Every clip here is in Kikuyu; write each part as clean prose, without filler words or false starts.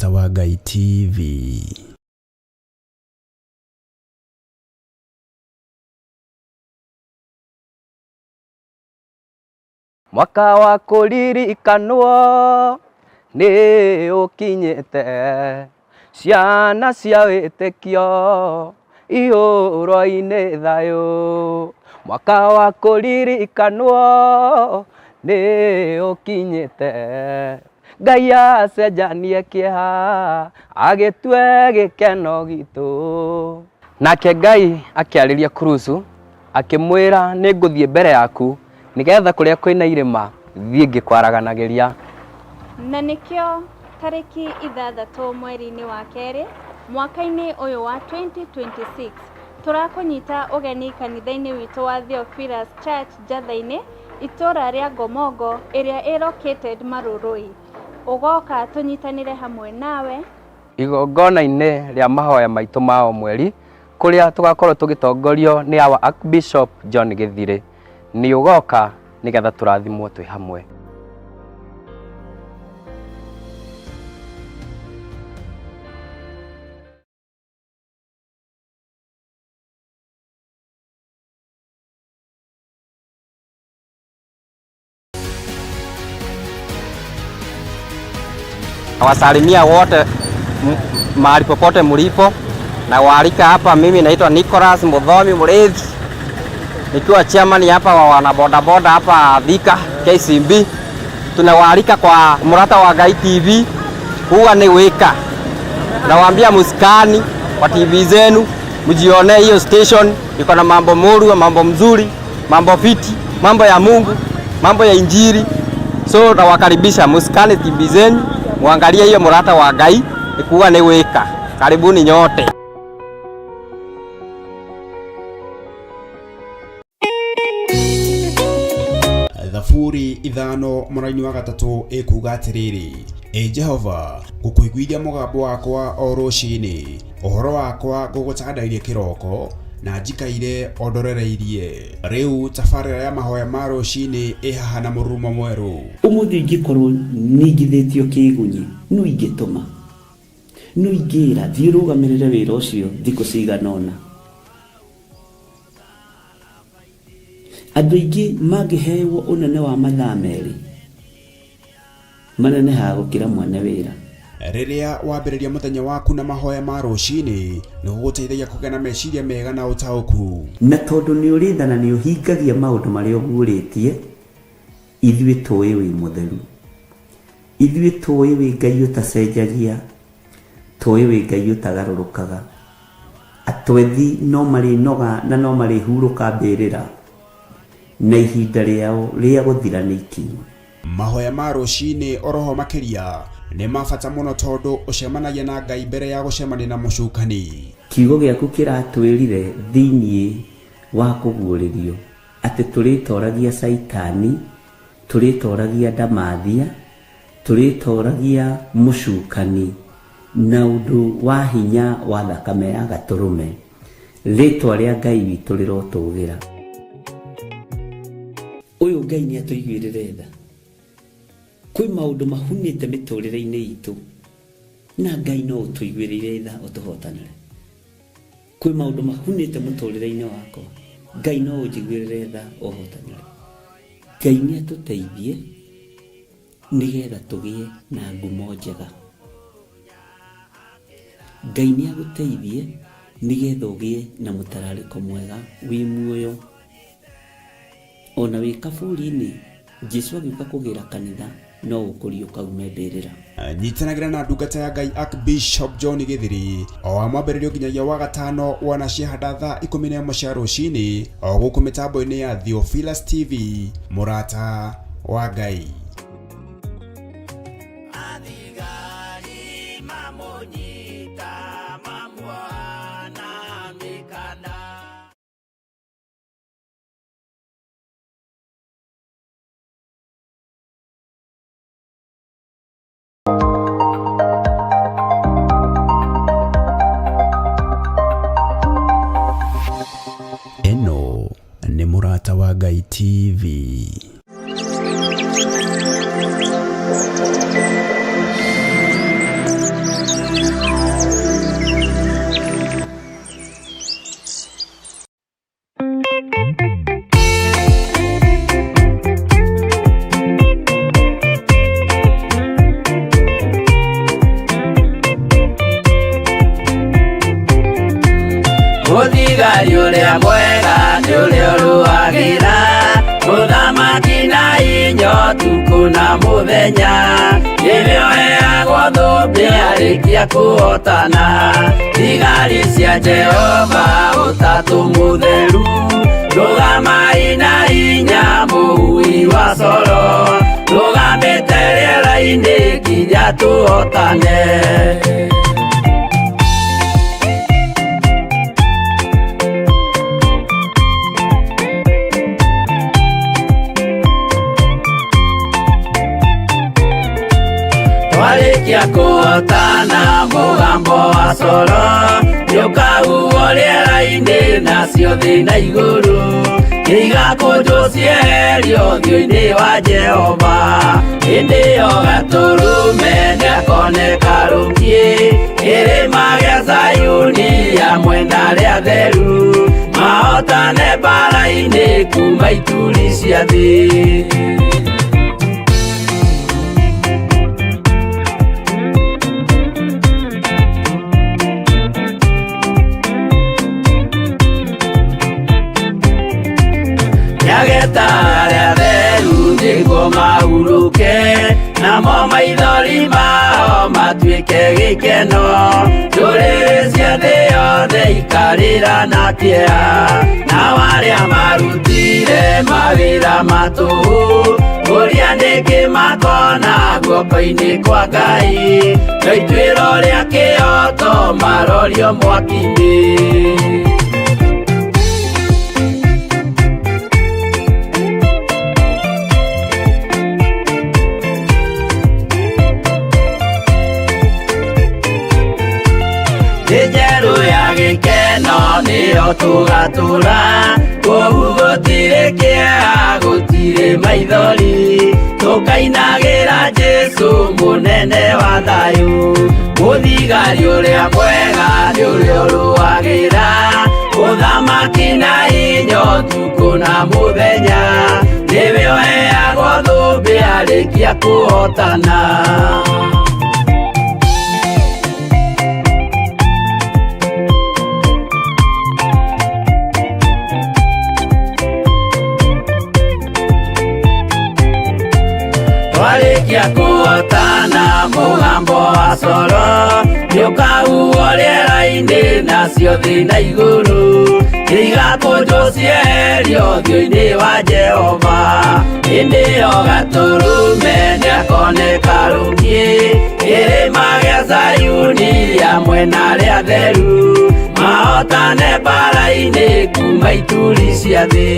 Mũrata wa Ngai TV. Mwaka wa kũririkanwo nĩ ũkinyĩte, ciana cia wĩtĩkio ihũrwo-inĩ thayũ. Mwaka wa kũririkanwo nĩ ũkinyĩte, Ngai acenjanie kĩeha agĩtue gĩkeno gitũ. Nake Ngai akĩarĩria Kurusu akĩmwĩra nĩ ngũthiĩ mbere yaku nĩgetha kũrĩa kwĩna irĩma thiĩ ngĩkwaraganagĩria. Na nĩkĩo tarĩki 6 mweri-inĩ wa kerĩ mwaka-inĩ ũyũ wa 2026 tũrakũnyita ũgeni kanitha-inĩ witũ wa Theophilus Church Njatha-inĩ itũra rĩa Ngomongo ĩrĩa ĩ located Marurui. Ũgoka tũnyitanĩre hamwe nawe. Igongona-inĩ rĩa mahoya maitũ ma o mweri kũrĩa tũgakorwo tũgĩtongorio nĩ our Archbishop John Gĩthirĩ. Nĩ ũgoka nĩgetha tũrathimwo twĩ hamwe. Nawasalimia wote mahali popote mlipo, na waalika hapa. Mimi naitwa Nicholas Muthomi Murithi, nikiwa chairman hapa wa wanabodaboda hapa Thika KCB. Tunawaalika kwa Mũrata wa Ngai TV, huwa ni wika. Nawaambia msikani kwa TV zenu, mjione hiyo station iko na mambo muru, mambo mzuri, mambo fiti, mambo ya Mungu, mambo ya Injili. So nawakaribisha msikane TV zenu, muangalie hiyo Mũrata wa Ngai ikuwa ni wika. Karibuni nyote. Thaburi 5 mũraini wa 3 ĩkuga atĩrĩrĩ, Ĩ Jehova, ngũkũiguithia mũgambo wakwa o rũcinĩ, ũhoro wakwa ngũgũtandairie kĩroko, na njikaire o ndorereirie. Rĩu tabarĩra ya mahoya ma rũcinĩ ĩ haha na mũrurumo mwerũ. Ũmũthĩ ingĩkorwo ningithĩtio kĩgunyi, no ingĩtũma, no ingĩra thiĩ ũrũgamĩrĩre wĩra ũcio thikũ cigana ũna. Andũ aingĩ mangĩhewo ũnene wa mathaa 2 manenehaga gũkĩra mwene wĩra. Rĩrĩa wambĩrĩria mũthenya waku na mahoya ma rũcinĩ, nĩ gũgũteithagia kũgĩa na meciria mega na ũtaũku. Na tondũ nĩ ũrĩ tha na nĩ ũhingagia maũndũ marĩa ũguũrĩtie, ithuĩ tũĩ wĩ mũtheru, ithuĩ tũĩ wĩ Ngai ũtacenjagia, tũĩ wĩ Ngai ũtagarũrũkaga. Atwethi no marĩnoga na no marĩhurũka mbĩrĩra, na ihinda rĩao rĩa gũthira nĩ ikinyu. Mahoya ma rũcinĩ oroho makĩria nĩ ma bata mũno tondũ ũcemanagia na Ngai mbere ya gũcemania na mũcukani. Kiugo gĩaku kĩratwĩrire thĩiniĩ wa kũguũrĩrio atĩ tũrĩtoragia Caitani, tũrĩtoragia ndamathia, tũrĩtoragia mũcukani na ũndũ wa hinya wa thakame ya gatũrũme. Rĩtwa rĩa Ngai witũ rĩrotũgĩra. Ũyũ Ngai nĩ atũiguĩrĩre tha. Kwĩ maũndũ mahunĩte mĩtũrĩre-inĩ itũ na Ngai no ũtũiguĩrĩire tha ũtũhotanĩre. Kwĩ maũndũ mahunĩte mũtũrĩre-inĩ wakwa, Ngai no ũnjiguĩrĩre tha ũhotanĩre. Ngai nĩ atũteithie nĩgetha tũgĩe na ngumo njega. Ngai nĩ agũteithie nĩgetha ũgĩe na mũtararĩko mwega wĩ muoyo. Ona wĩ kaburi-inĩ, Jesu agĩũka kũgĩra kanitha no ũkũriũka ume mbĩrĩra. Nyitanagĩra na ndungata ya Ngai Archbishop John Gĩthiri o wa mwambĩrĩrio nginyagia wa gatano wana ciahanda thaa 11 cia rũcinĩ o gũkũ mĩtambo-inĩ ya Theophilus TV. Mũrata wa Ngai. Athigari mamũnyita mamuoha na mĩkanda. Ĩno nĩ Mũrata wa Ngai TV. Mũthigari ũrĩa mwega nĩ ũrĩa ũrũagĩra mũthamaki na inya ũtukũ na mũthenya nĩwe ũheagwo thũmbĩ arĩkia kũhotana thigari cia Jehova ũtatũ mũtheru rũgamai na inya mũhui wa coro rũgamĩte rĩera-inĩ nginya tũhotane. Twarĩkia kũhotana mũgambo wa coro nĩũkahuhwo rĩera-inĩ nacio thĩ na igũrũ nĩigakũnjwo cieherio ũthiũ-inĩ wa Jehova hĩndĩ ĩyo gatũrũme nĩakoneka rũkiĩ kĩrĩma gĩa Zayuni hamwe na arĩa atheru mahotane mbara-inĩ kuma ituri cia thĩ. Nĩageta arĩa atheru nĩguo mahurũke namo maithori mao matuĩke gĩkeno ndũrĩrĩ cia thĩ yothe ikarĩra na kĩeha nao arĩa marutire mawĩra ma tũhũ kũria nĩkĩ makona guoko-inĩ kwa Ngai no ituĩro rĩa kĩoto marorio mwaki-inĩ. Thĩ njerũ ya gĩkeno nĩyo tũgatũra kũu gũtirĩ kĩeha gũtirĩ maithori tũkainagĩra Jesũ mũnene wa thayũ mũthigari ũrĩa mwega nĩ ũrĩa ũrũagĩra mũthamaki na inya ũtukũ na mũthenya nĩwe ũheagwo thũmbĩ arĩkia kũhotana. Twarĩkia kũhotana mũgambo wa coro nĩũkahuhwo rĩera-inĩ nacio thĩ na igũrũ nĩigakũnjwo cieherio ũthiũ-inĩ wa Jehova hĩndĩ ĩyo gatũrũme nĩakoneka rũkiĩ kĩrĩma gĩa Zayuni hamwe na arĩa atheru mahotane mbara-inĩ kuma ituri cia thĩ.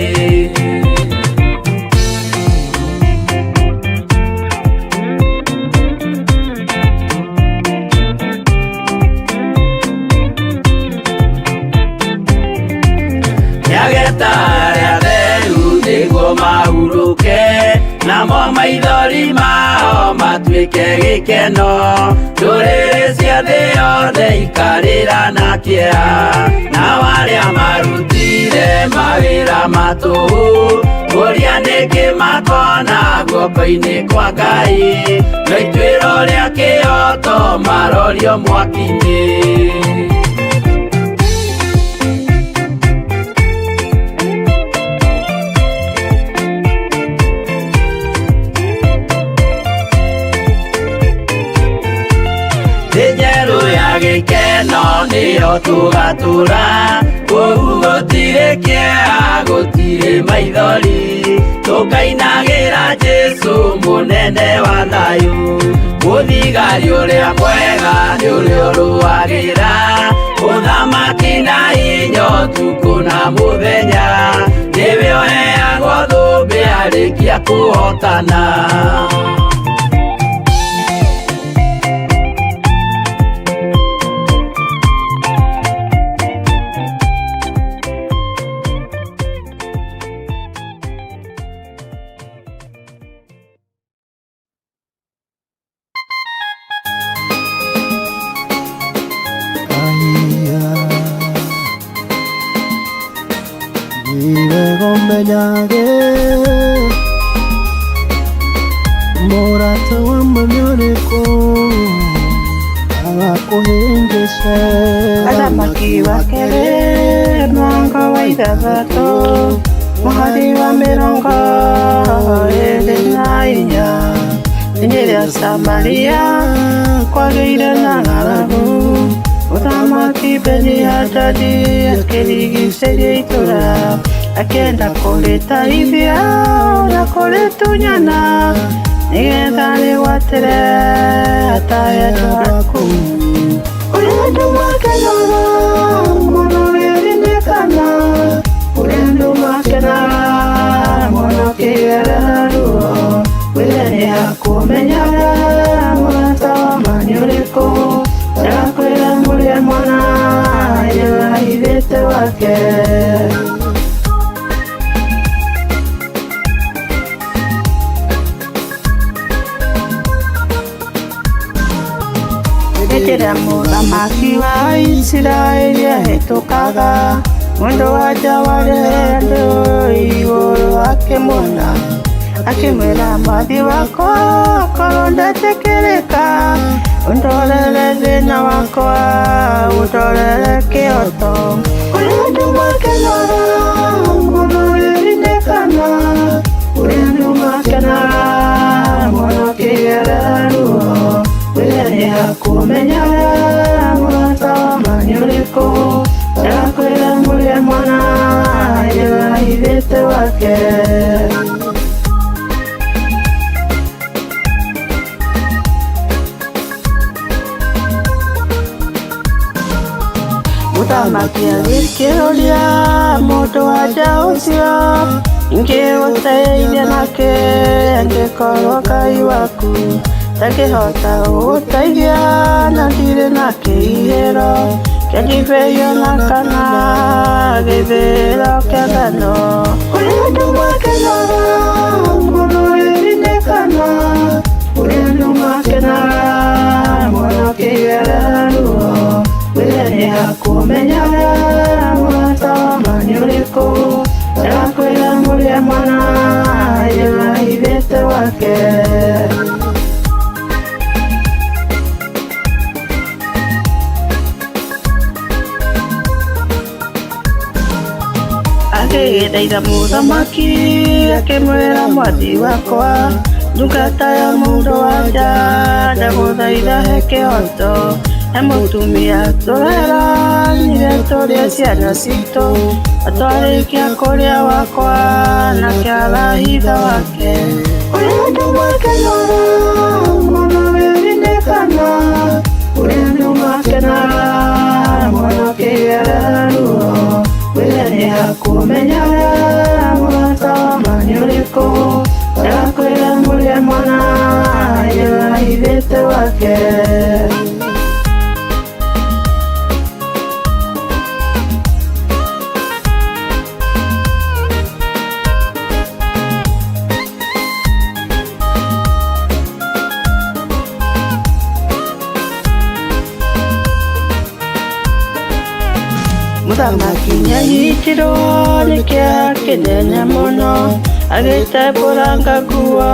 Nĩageta arĩa atheru nĩguo mahurũke namo maithori mao matuĩke gĩkeno ndũrĩrĩ cia thĩ yothe ikarĩra na kĩeha nao arĩa marutire mawĩra ma tũhũ kũria nĩkĩ makona guoko-inĩ kwa Ngai no ituĩro rĩa kĩoto marorio mwaki-inĩ. Thĩ njerũ ya gĩkeno nĩyo tũgatũra kũu gũtirĩ kĩeha gũtirĩ maithori tũkainagĩra Jesũ mũnene wa thayũ mũthigari ũrĩa mwega nĩ ũrĩa ũrũagĩra mũthamaki na inya ũtukũ na mũthenya nĩwe ũheagwo thũmbĩ arĩkia kũhotana. Niwe mũrata wa mami ũrĩkũ agakũhĩngĩce Athamaki wa kerĩ mwango ithathatũ mũhari wa mĩrongo ĩrĩ na inya Inĩ rĩa Samaria kwagĩire na ng'aragu Mũthamaki Beni-Hadadi akĩrigicĩria itũra akĩenda kũrĩtahithia na kũrĩtunyana nĩgetha rĩgwatĩre atahe andũ aku. Ũrĩa andũ makenaga mũno rĩrĩrĩkana, ũrĩa andũ makenaga mũno kĩgerera ruo, wĩre nĩakũmenyaga mũrata wa ma nĩ ũrĩkũ, ndakwĩra mũrĩe mwana nĩahithĩte wake. Hĩndĩ ĩrĩa mũthamaki wa Isiraeli ahĩtũkaga, mũndũ wa nja warĩ andũ igũrũ akĩmuona, akĩmwĩra mwathi wakwa korwo ndetĩkĩrĩka, ũndorere thĩna wakwa, ũndorere kĩhoto. Ũrĩa andũ makenaga mũno rĩrĩkana, ũrĩa andũ makenaga mũno kĩgerera ruo, wĩre nĩakũmenyaga mũrata wa ma nĩ ũrĩkũ, ndakwĩra mũrĩe mwana nĩahithĩte wake. Mũthamaki agĩkĩũria mũndũ wa nja ũcio, ingĩgũteithia nakĩ angĩkorwo Ngai waku ndangĩhota gũgũteithia na ndirĩ na kĩhihĩro kĩa ndibei ona kana gĩthĩĩro kĩa ngano. Ũrĩa andũ makenaga mũno rĩrĩkana, ũrĩa andũ makenaga mũno kĩgerera ruo, wĩre nĩakũmenyaga mũrata wa ma nĩ ũrĩkũ, ndakwĩra mũrĩe mwana nĩahithĩte wake. Agĩthaitha mũthamaki akĩmwĩra mwathi wakwa, ndungata ya mũndũ wa nja ndagũthaitha he kĩhoto, he mũtumia tũreranire tũrĩe ciana citũ, atwarĩkia kũrĩa wakwa nake arahitha wake. Ũrĩa andũ makenaga mũno rĩrĩkana, ũrĩa andũ makenaga mũno kĩgerera ruo, wĩre nĩakũmenyaga mũrata wa ma nĩ ũrĩkũ, ndakwĩra mũrĩe mwana nĩahithĩte wake. Mũthamaki nĩanyitirwo nĩ kĩeha kĩnene mũno, agĩtembũranga nguo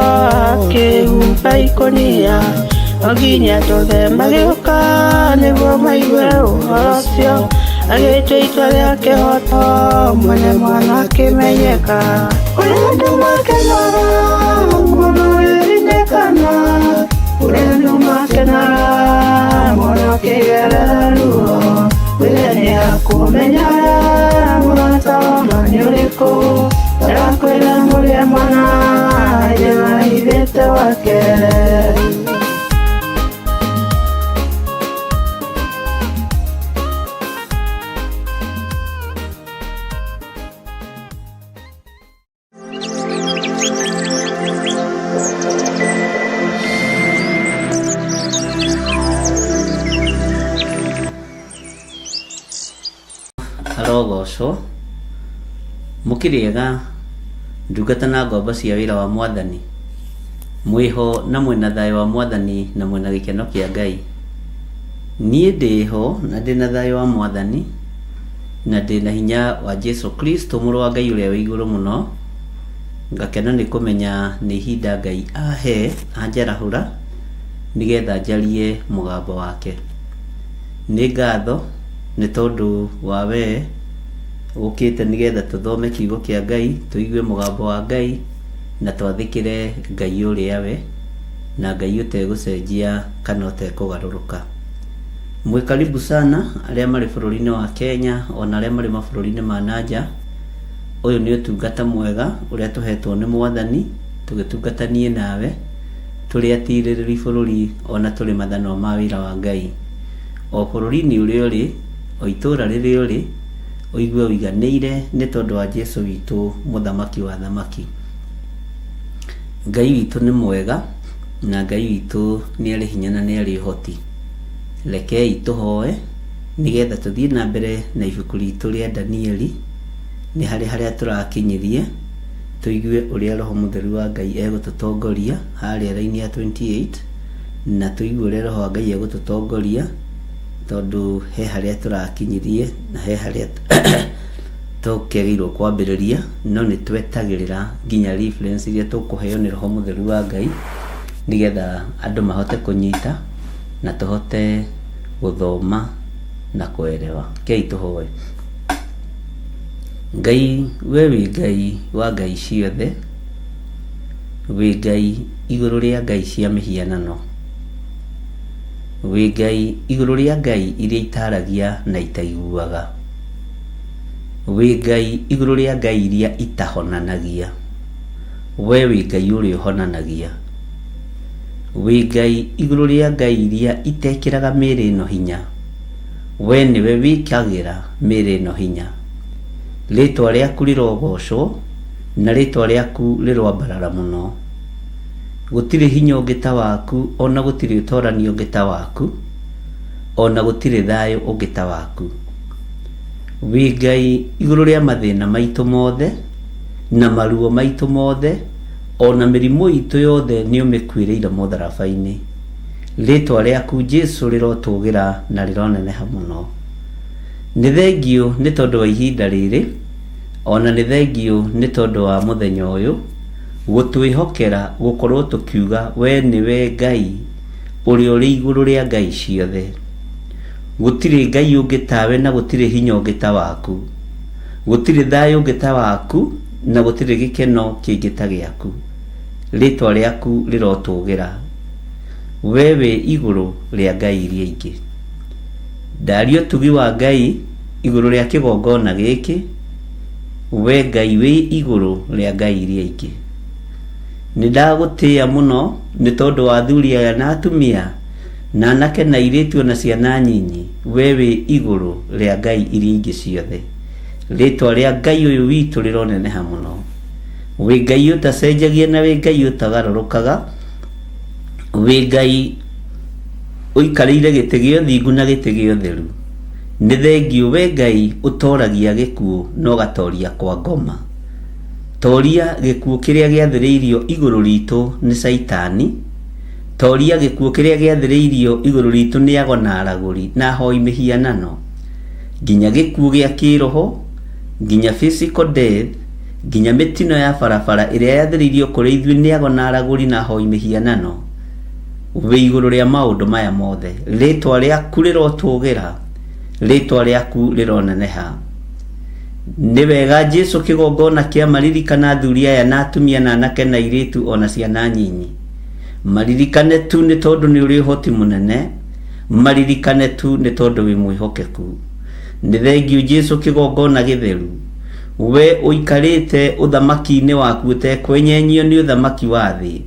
akĩhumba ikũnia, o nginya andũ othe magĩũka nĩguo maigue ũhoro ũcio, agĩtua itua rĩa kĩhoto mwene mwana akĩmenyeka. Ũrĩa andũ makenaga mũno rĩrĩkana, ũrĩa andũ makenaga mũno kĩgerera ruo, wĩre nĩakũmenyaga mũrata wa ma nĩ ũrĩkũ, ndakwĩra mũrĩe mwana nĩahithĩte wake. Arogocwo mũkĩrĩega ndungata na ngombo cia wĩra wa mwathani, mwĩho na mwĩna thayũ wa mwathani na mwĩna gĩkeno kĩa Ngai. Niĩ ndĩho na ndĩna thayũ wa mwathani na ndĩna hinya wa Jesu Kristo mũrũ wa Ngai ũrĩa wĩ igũrũ mũno. Ngakena nĩ kũmenya nĩ ihinda Ngai ahe anjarahũra nĩgetha njarie mũgambo wake. Nĩ ngatho nĩ tondũ wa wee Ũkĩte nĩgetha tũthome kiugo kĩa Ngai, tũigue mũgambo wa Ngai, na twathĩkĩre Ngai ũrĩa we, na Ngai ũtegũcenjia kana ũtekũgarũrũka. Mwĩ karibu sana arĩa marĩ bũrũri-inĩ wa Kenya ona arĩa marĩ mabũrũri-inĩ ma na nja. Ũyũ nĩ ũtungata mwega ũrĩa tũhetwo nĩ Mwathani tũgĩtungata niĩ nawe tũrĩ atirĩrĩri bũrũri ona tũrĩ mathanwa ma wĩra wa Ngai. O bũrũri-inĩ ũrĩa ũrĩ, o itũũra rĩrĩa ũrĩ, ũigue ũiganĩire nĩ tondũ wa Jesu witũ mũthamaki wa athamaki. Ngai witũ nĩ mwega na Ngai witũ nĩ arĩ hinya na nĩ arĩ ũhoti. Rekei tũhoe nĩgetha tũthiĩ na mbere na ibuku ritũ rĩa Danieli, nĩ harĩ harĩa tũrakinyirie, tũigue ũrĩa Roho Mũtheru wa Ngai egũtũtongoria harĩa raini ya 28, na tũigue ũrĩa Roho wa Ngai egũtũtongoria tondũ he harĩa tũrakinyirie na he harĩa tũkĩagĩrĩirwo kwambĩrĩria, no nĩ twetagĩrĩra nginya reference iria tũkũheo nĩ Roho Mũtheru wa Ngai nĩgetha andũ mahote kũnyita na tũhote gũthoma na kũerewa. Rekei tũhoe. Ngai we wĩ Ngai wa ngai ciothe, wĩ Ngai igũrũ rĩa ngai cia mĩhianano, wĩ Ngai igũrũ rĩa ngai iria itaragia na itaiguaga, wĩ Ngai igũrũ rĩa ngai iria itahonanagia, we wĩ Ngai ũrĩa ũhonanagia, wĩ Ngai igũrũ rĩa ngai iria itekĩraga mĩĩrĩ ĩno hinya, we nĩwe wĩkagĩra mĩĩrĩ ĩno hinya. Rĩĩtwa rĩaku rĩrogocwo, na rĩĩtwa rĩaku rĩroambarara mũno. Gũtirĩ hinya ũngĩ ta waku, o na gũtirĩ ũtorania ũngĩ ta waku, o na gũtirĩ thayũ ũngĩ ta waku. Wĩ Ngai igũrũ rĩa mathĩna maitũ mothe, na maruo maitũ mothe, o na mĩrimũ itũ yothe nĩũmĩkuĩrĩire mũtharaba-inĩ. Rĩĩtwa rĩaku Jesu rĩrotũgĩra na rĩroneneha mũno. Nĩ thengiũ nĩ tondũ wa ihinda rĩrĩ, o na nĩ thengiũ nĩ tondũ wa mũthenya ũyũ, gũtwĩhokera gũkorwo tũkiuga we nĩwe Ngai ũrĩa ũrĩ igũrũ rĩa ngai ciothe. Gũtirĩ Ngai ũngĩ tawe na gũtirĩ hinya ũngĩ ta waku. Gũtirĩ thayũ ũngĩ ta waku na gũtirĩ gĩkeno kĩngĩ ta gĩaku. Rĩĩtwa rĩaku rĩrotũgĩra. We wĩ igũrũ rĩa ngai iria ingĩ. Ndaria ũtugi wa Ngai igũrũ rĩa kĩgongona gĩkĩ, we Ngai wĩ igũrũ rĩa ngai iria ingĩ. Nĩ ndagũtĩĩa mũno nĩ tondũ wa athuri aya na atumia, na anake na airĩtu o na ciana nyinyi, we wĩ igũrũ rĩa ngai iria ingĩ ciothe. Rĩĩtwa rĩa Ngai ũyũ witũ rĩroneneha mũno. Wĩ Ngai ũtacenjagia na wĩ Ngai ũtagarũrũkaga, wĩ Ngai ũikarĩire gĩtĩ gĩa ũthingu na gĩtĩ gĩa ũtheru. Nĩ thengiũ we Ngai ũtoragia gĩkuũ na ũgatoria kwa ngoma. Toria gĩkuũ kĩrĩa gĩathĩrĩirio igũrũ ritũ nĩ Caitani. Toria gĩkuũ kĩrĩa gĩathĩrĩirio igũrũ ritũ nĩ ago na aragũri na ahoi mĩhianano. Nginya gĩkuũ gĩa kĩroho, nginya physical death, nginya mĩtino ya barabara ĩrĩa yathĩrĩirio kũrĩ ithuĩ nĩ ago na aragũri na ahoi mĩhianano. Wĩ igũrũ rĩa maũndũ maya mothe. Rĩĩtwa rĩaku rĩrotũgĩra, rĩĩtwa rĩaku rĩroneneha. Nĩ wega Jesu kĩgongona kĩa maririkana athuri aya na atumia na anake na airĩtu o na ciana nyinyi. Maririkane tu nĩ tondũ nĩ ũrĩ ũhoti mũnene, maririkane tu nĩ tondũ wĩ mwĩhokeku. Nĩ thengiũ Jesu kĩgongona gĩtheru. We ũikarĩte ũthamaki-inĩ waku ũtekwenyenyio nĩ ũthamaki wa thĩ.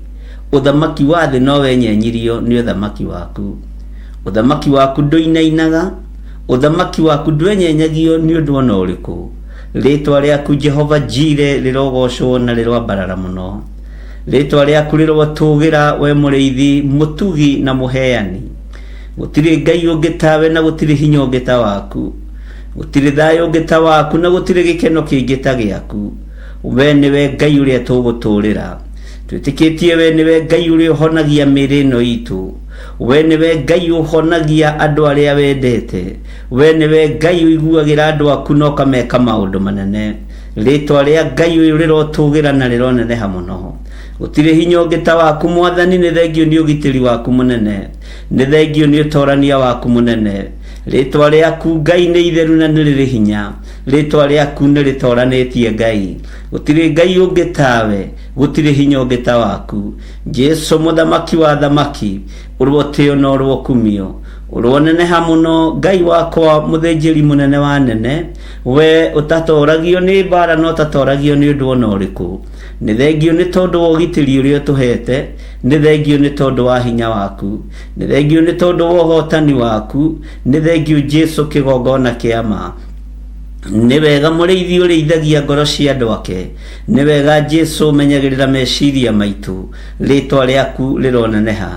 Ũthamaki wa thĩ no wenyenyirio nĩ ũthamaki waku. Ũthamaki waku ndũinainaga, ũthamaki waku ndwenyenyagio nĩ ũndũ o na ũrĩkũ. Rĩĩtwa rĩaku Jehova Jire rĩrogocwo na rĩroambarara mũno. Rĩĩtwa rĩaku rĩrotũgĩra, we mũrĩithi, mũtugi na mũheani. Gũtirĩ Ngai ũngĩ tawe na gũtirĩ hinya ũngĩ ta waku. Gũtirĩ thayũ ũngĩ ta waku na gũtirĩ gĩkeno kĩngĩ ta gĩaku. We nĩwe Ngai ũrĩa tũgũtũũrĩra. Twĩtĩkĩtie we nĩwe Ngai ũrĩa ũhonagia mĩĩrĩ ĩno itũ. We nĩwe Ngai ũhonagia andũ arĩa wendete. We nĩwe Ngai ũiguagĩra andũ aku na ũkameka maũndũ manene. Rĩĩtwa rĩa Ngai ũyũ rĩrotũgĩra na rĩroneneha mũno. Gũtirĩ hinya ũngĩ ta waku Mwathani, nĩ thengiũ nĩ ũgitĩri waku mũnene. Nĩ thengiũ nĩ ũtorania waku mũnene. Rĩtwa rĩaku Ngai nĩ itheru na nĩ rĩrĩ hinya. Rĩtwa rĩaku nĩ rĩtoranĩtie Ngai. Gũtirĩ Ngai ũngĩ tawe, gũtirĩ hinya ũngĩ ta waku. Jesu mũthamaki wa athamaki, ũrotĩo na ũrokumio. Ũroneneha mũno Ngai wakwa mũthĩnjĩri mũnene wa nene, we ũtatoragio nĩ mbara na ũtatoragio nĩ ũndũ ona ũrĩkũ. Nĩ thengio nĩ tondũ wa ũgitĩri ũrĩa ũtũhete, nĩ thengio nĩ tondũ wa hinya waku, nĩ thengio nĩ tondũ wa ũhotani waku, nĩ thengio Jesu kĩgongona kĩa ma. Nĩ wega mũrĩithi ũrĩithagia ngoro cia andũ ake, nĩ wega Jesu ũmenyagĩrĩra meciria maitũ, rĩtwa rĩaku rĩroneneha.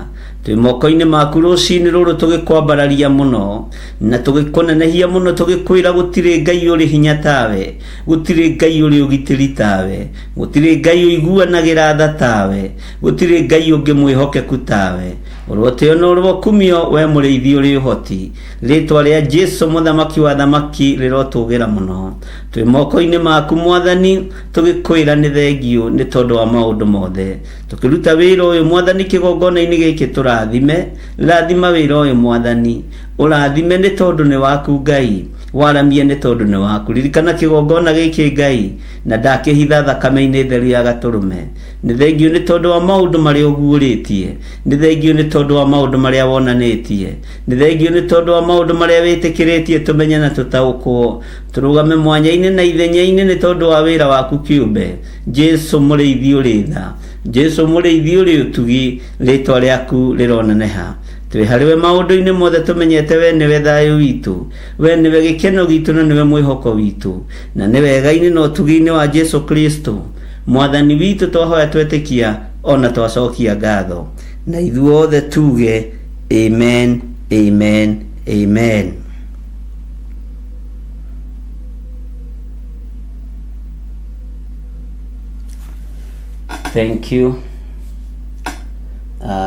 Twĩ moko-inĩ maku rũcinĩ rũrũ tũgĩkwambararia mũno na tũgĩkũnenehia mũno, tũgĩkwĩra gũtirĩ Ngai ũrĩ hinya tawe, gũtirĩ Ngai ũrĩ ũgitĩri tawe, gũtirĩ Ngai ũiguanagĩra tha tawe, gũtirĩ Ngai ũngĩ mwĩhokeku tawe. Ũrotĩo na ũrokumio we mũrĩithi ũrĩ ũhoti. Rĩtwa rĩa Jesu mũthamaki wa athamaki rĩrotũgĩra mũno. Twĩ moko-inĩ maku Mwathani, tũgĩkwĩra nĩ thengio nĩ tondũ wa maũndũ mothe. Tũkĩruta wĩra ũyũ Mwathani kĩgongona-inĩ gĩkĩ tũrathime, rathima wĩra ũyũ Mwathani. Ũrathime nĩ tondũ nĩ waku Ngai, waramie nĩ tondũ nĩ waku. Ririkana kĩgongona gĩkĩ Ngai, na ndakĩhitha thakame-inĩ theru ya gatũrũme. Nĩ thengio nĩ tondũ wa maũndũ marĩa ũguũrĩtie, nĩ thengio nĩ tondũ wa maũndũ marĩa wonanĩtie, nĩ thengio nĩ tondũ wa maũndũ marĩa wĩtĩkĩrĩtie tũmenye na tũtaũkwo. Tũrũgame mwanya-inĩ na ithenya-inĩ nĩ tondũ wa wĩra waku kĩũmbe. Jesu mũrĩithi ũrĩ tha, Jesu mũrĩithi ũrĩ ũtugi, rĩtwa rĩaku rĩroneneha. Twĩ harĩwe maũndũ-inĩ mothe tũmenyete we nĩwe thayũ witũ, we nĩwe gĩkeno gitũ na nĩwe mwĩhoko witũ, na nĩ wega-inĩ na ũtugi-inĩ wa Jesu Kristo Mwathani witũ twahoya twetĩkia ona twacokia ngatho. Na ithuothe tuge amen, amen, amen. Thank you.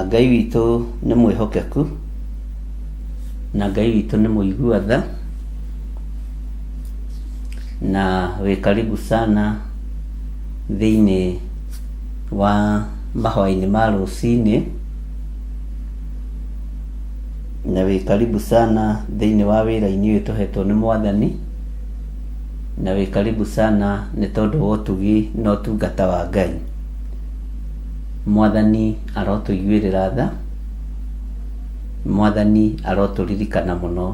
Ngai witũ nĩ mwĩhokeku na Ngai witũ nĩ mũigua tha na wĩ karibu sana thĩinĩ wa mahoya-inĩ ma rũcinĩ na wĩ karibu sana thĩinĩ wa wĩra-inĩ ũyũ tũhetwo nĩ Mwathani na wĩ karibu sana nĩ tondũ wa ũtugi na ũtungata wa Ngai. Mwathani arotũiguĩrĩra tha, Mwathani arotũririkana mũno.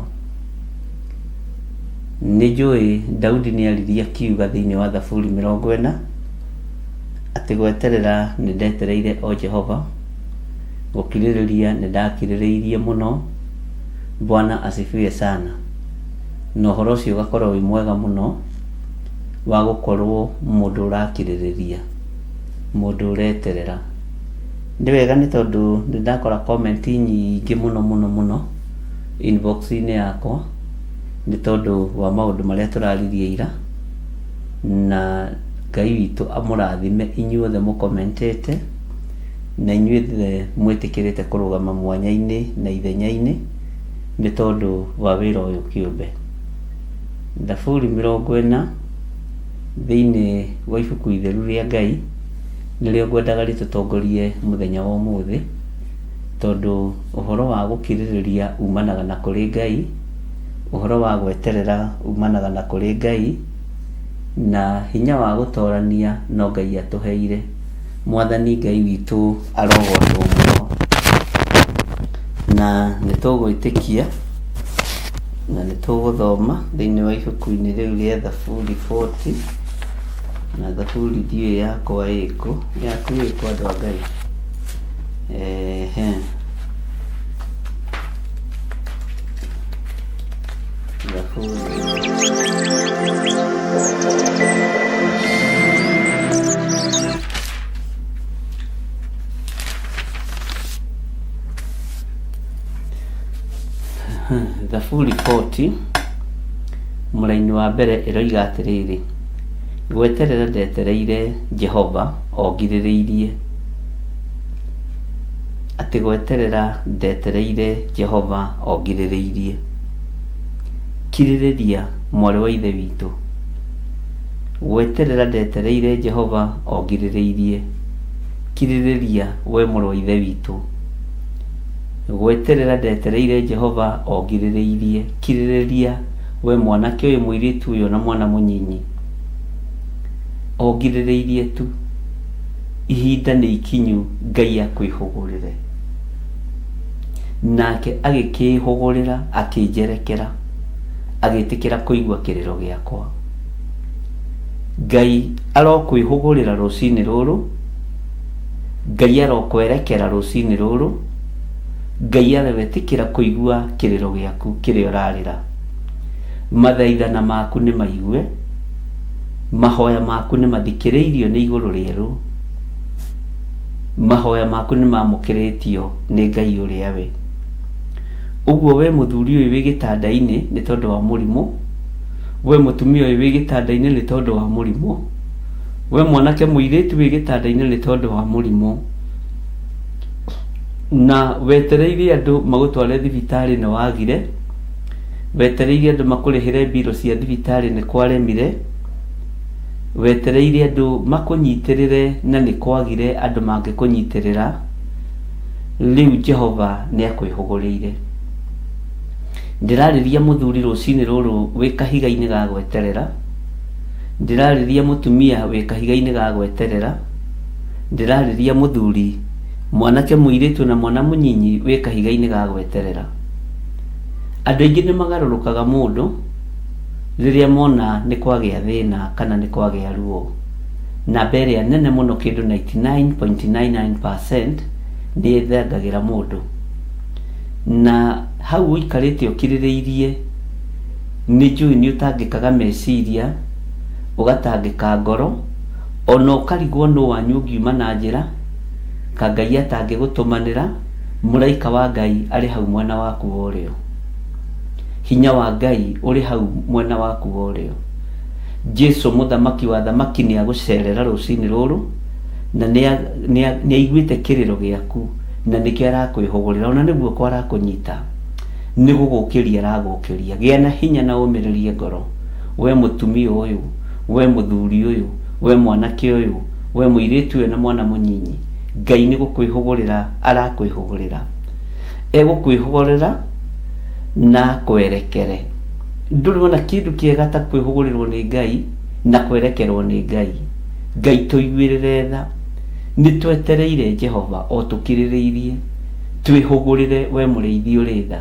Nĩ njũĩ Daudi nĩ aririe akiuga thĩinĩ wa Thaburi 40 atĩ gweterera nĩ ndetereire o Jehova, gũkirĩrĩria nĩ ndakirĩrĩirie mũno. Bwana asifiwe sana. Na ũhoro ũcio ũgakorwo wĩ mwega mũno wa gũkorwo mũndũ ũrakirĩrĩria, mũndũ ũreterera. Nĩ wega nĩ tondũ nĩ ndakora comment nyingĩ mũno mũno mũno inbox-inĩ yakwa nĩ tondũ wa maũndũ marĩa tũraririe ira, na Ngai witũ amũrathime inyuothe mũkomentete na inyuothe mwĩtĩkĩrĩte kũrũgama mwanya-inĩ na ithenya-inĩ nĩ tondũ wa wĩra ũyũ kĩũmbe. Thaburi 40 thĩinĩ wa ibuku itheru rĩa Ngai nĩrĩo ngwendaga rĩtũtongorie mũthenya wa ũmũthĩ, tondũ ũhoro wa gũkirĩrĩria umanaga na kũrĩ Ngai, ũhoro wa gweterera umanaga na kũrĩ Ngai, na hinya wa gũtorania no Ngai atũheire. Mwathani Ngai witũ arogocwo mũno. Na nĩ tũgwĩtĩkia na nĩ tũgũthoma thĩinĩ wa ibuku-inĩ rĩu rĩa Thaburi 40, na Thaburi ndiũĩ yakwa ĩkũ, yaku ĩkũ andũ a Ngai? Ehe. Thaburi Thaburi 40 mũraini wa mbere ĩroiga atĩrĩrĩ, gweterera ndetereire Jehova o ngirĩrĩirie. Atĩ gweterera ndetereire Jehova o ngirĩrĩirie. Kirĩrĩria mwarĩ wa ithe witũ. Gweterera ndetereire Jehova o ngirĩrĩirie. Kirĩrĩria we mũrũ wa ithe witũ. Gweterera ndetereire Jehova o ngirĩrĩirie. Kirĩrĩria, we mwanake ũyũ, mũirĩtu ũyũ, na mwana mũnyinyi. O ngirĩrĩirie tu. Ihinda nĩ ikinyu Ngai akwĩhũgũrĩre. Nake agĩkĩĩhũgũrĩra akĩnjerekera, agĩtĩkĩra kũigua kĩrĩro gĩakwa. Ngai arokwĩhũgũrĩra rũcinĩ rũrũ, Ngai arokwerekera rũcinĩ rũrũ, Ngai aroetĩkĩra kũigua kĩrĩro gĩaku kĩrĩa ũrarĩra. Mathaithana maku nĩ maigue, mahoya maku nĩ mathikĩrĩirio nĩ igũrũ rĩerũ, mahoya maku nĩ mamũkĩrĩtio nĩ Ngai ũrĩa we. Ũguo we mũthuri ũyũ wĩ gĩtanda-inĩ nĩ tondũ wa mũrimũ, we mũtumia ũyũ wĩ gĩtanda-inĩ nĩ tondũ wa mũrimũ, we mwanake mũirĩtu wĩ gĩtanda-inĩ nĩ tondũ wa mũrimũ, na wetereire andũ magũtware thibitarĩ nĩ wagire, wetereire andũ makũrĩhĩre mbirũ cia thibitarĩ nĩ kwaremire, wetereire andũ makũnyitĩrĩre na nĩ kwagire andũ mangĩkũnyitĩrĩra, rĩu Jehova nĩ akwĩhũgũrĩire. Ndĩrarĩria mũthuri rũcinĩ rũrũ wĩ kahiga-inĩ ga gweterera, ndĩrarĩria mũtumia wĩ kahiga-inĩ ga gweterera, ndĩrarĩria mũthuri, mwanake mũirĩtu na mwana mũnyinyi wĩ kahiga-inĩ ga gweterera. Andũ aingĩ nĩ magarũrũkaga mũndũ rĩrĩa mona nĩ kwagĩa thĩna kana nĩ kwagĩa ruo. Namba ĩrĩa nene mũno kĩndũ 99.99% nĩ ĩthengagĩra mũndũ. Na hau ũikarĩte ũkirĩrĩirie nĩ njũĩ nĩ ũtangĩkaga meciria, ũgatangĩka ngoro, ona ũkarigwo nũ wanyu ũngiuma na njĩra, ka Ngai atangĩgũtũmanĩra, mũraika wa Ngai arĩ hau mwena waku wa ũrĩo. Hinya wa Ngai ũrĩ hau mwena waku wa ũrĩo. Jesu mũthamaki wa athamaki nĩ agũcerera rũcinĩ rũrũ, na nĩ aiguĩte kĩrĩro gĩaku, na nĩkĩo arakwĩhũgũrĩra, ona nĩ guoko arakũnyita, nĩ gũgũkĩria aragũkĩria. Gĩa na hinya na ũmĩrĩrie ngoro, we mũtumia ũyũ, we mũthuri ũyũ, we mwanake ũyũ, we mũirĩtu ũyũ na mwana mũnyinyi. Ngai nĩ gũkwĩhũgũrĩra arakwĩhũgũrĩra. Egũkwĩhũgũrĩra na akwerekere. Ndũrĩ wona kĩndũ kĩega ta kwĩhũgũrĩrwo nĩ Ngai na kwerekerwo nĩ Ngai. Ngai tũiguĩrĩre tha. Nĩ twetereire Jehova o tũkirĩrĩirie. Twĩhũgũrĩre we mũrĩithi ũrĩ tha.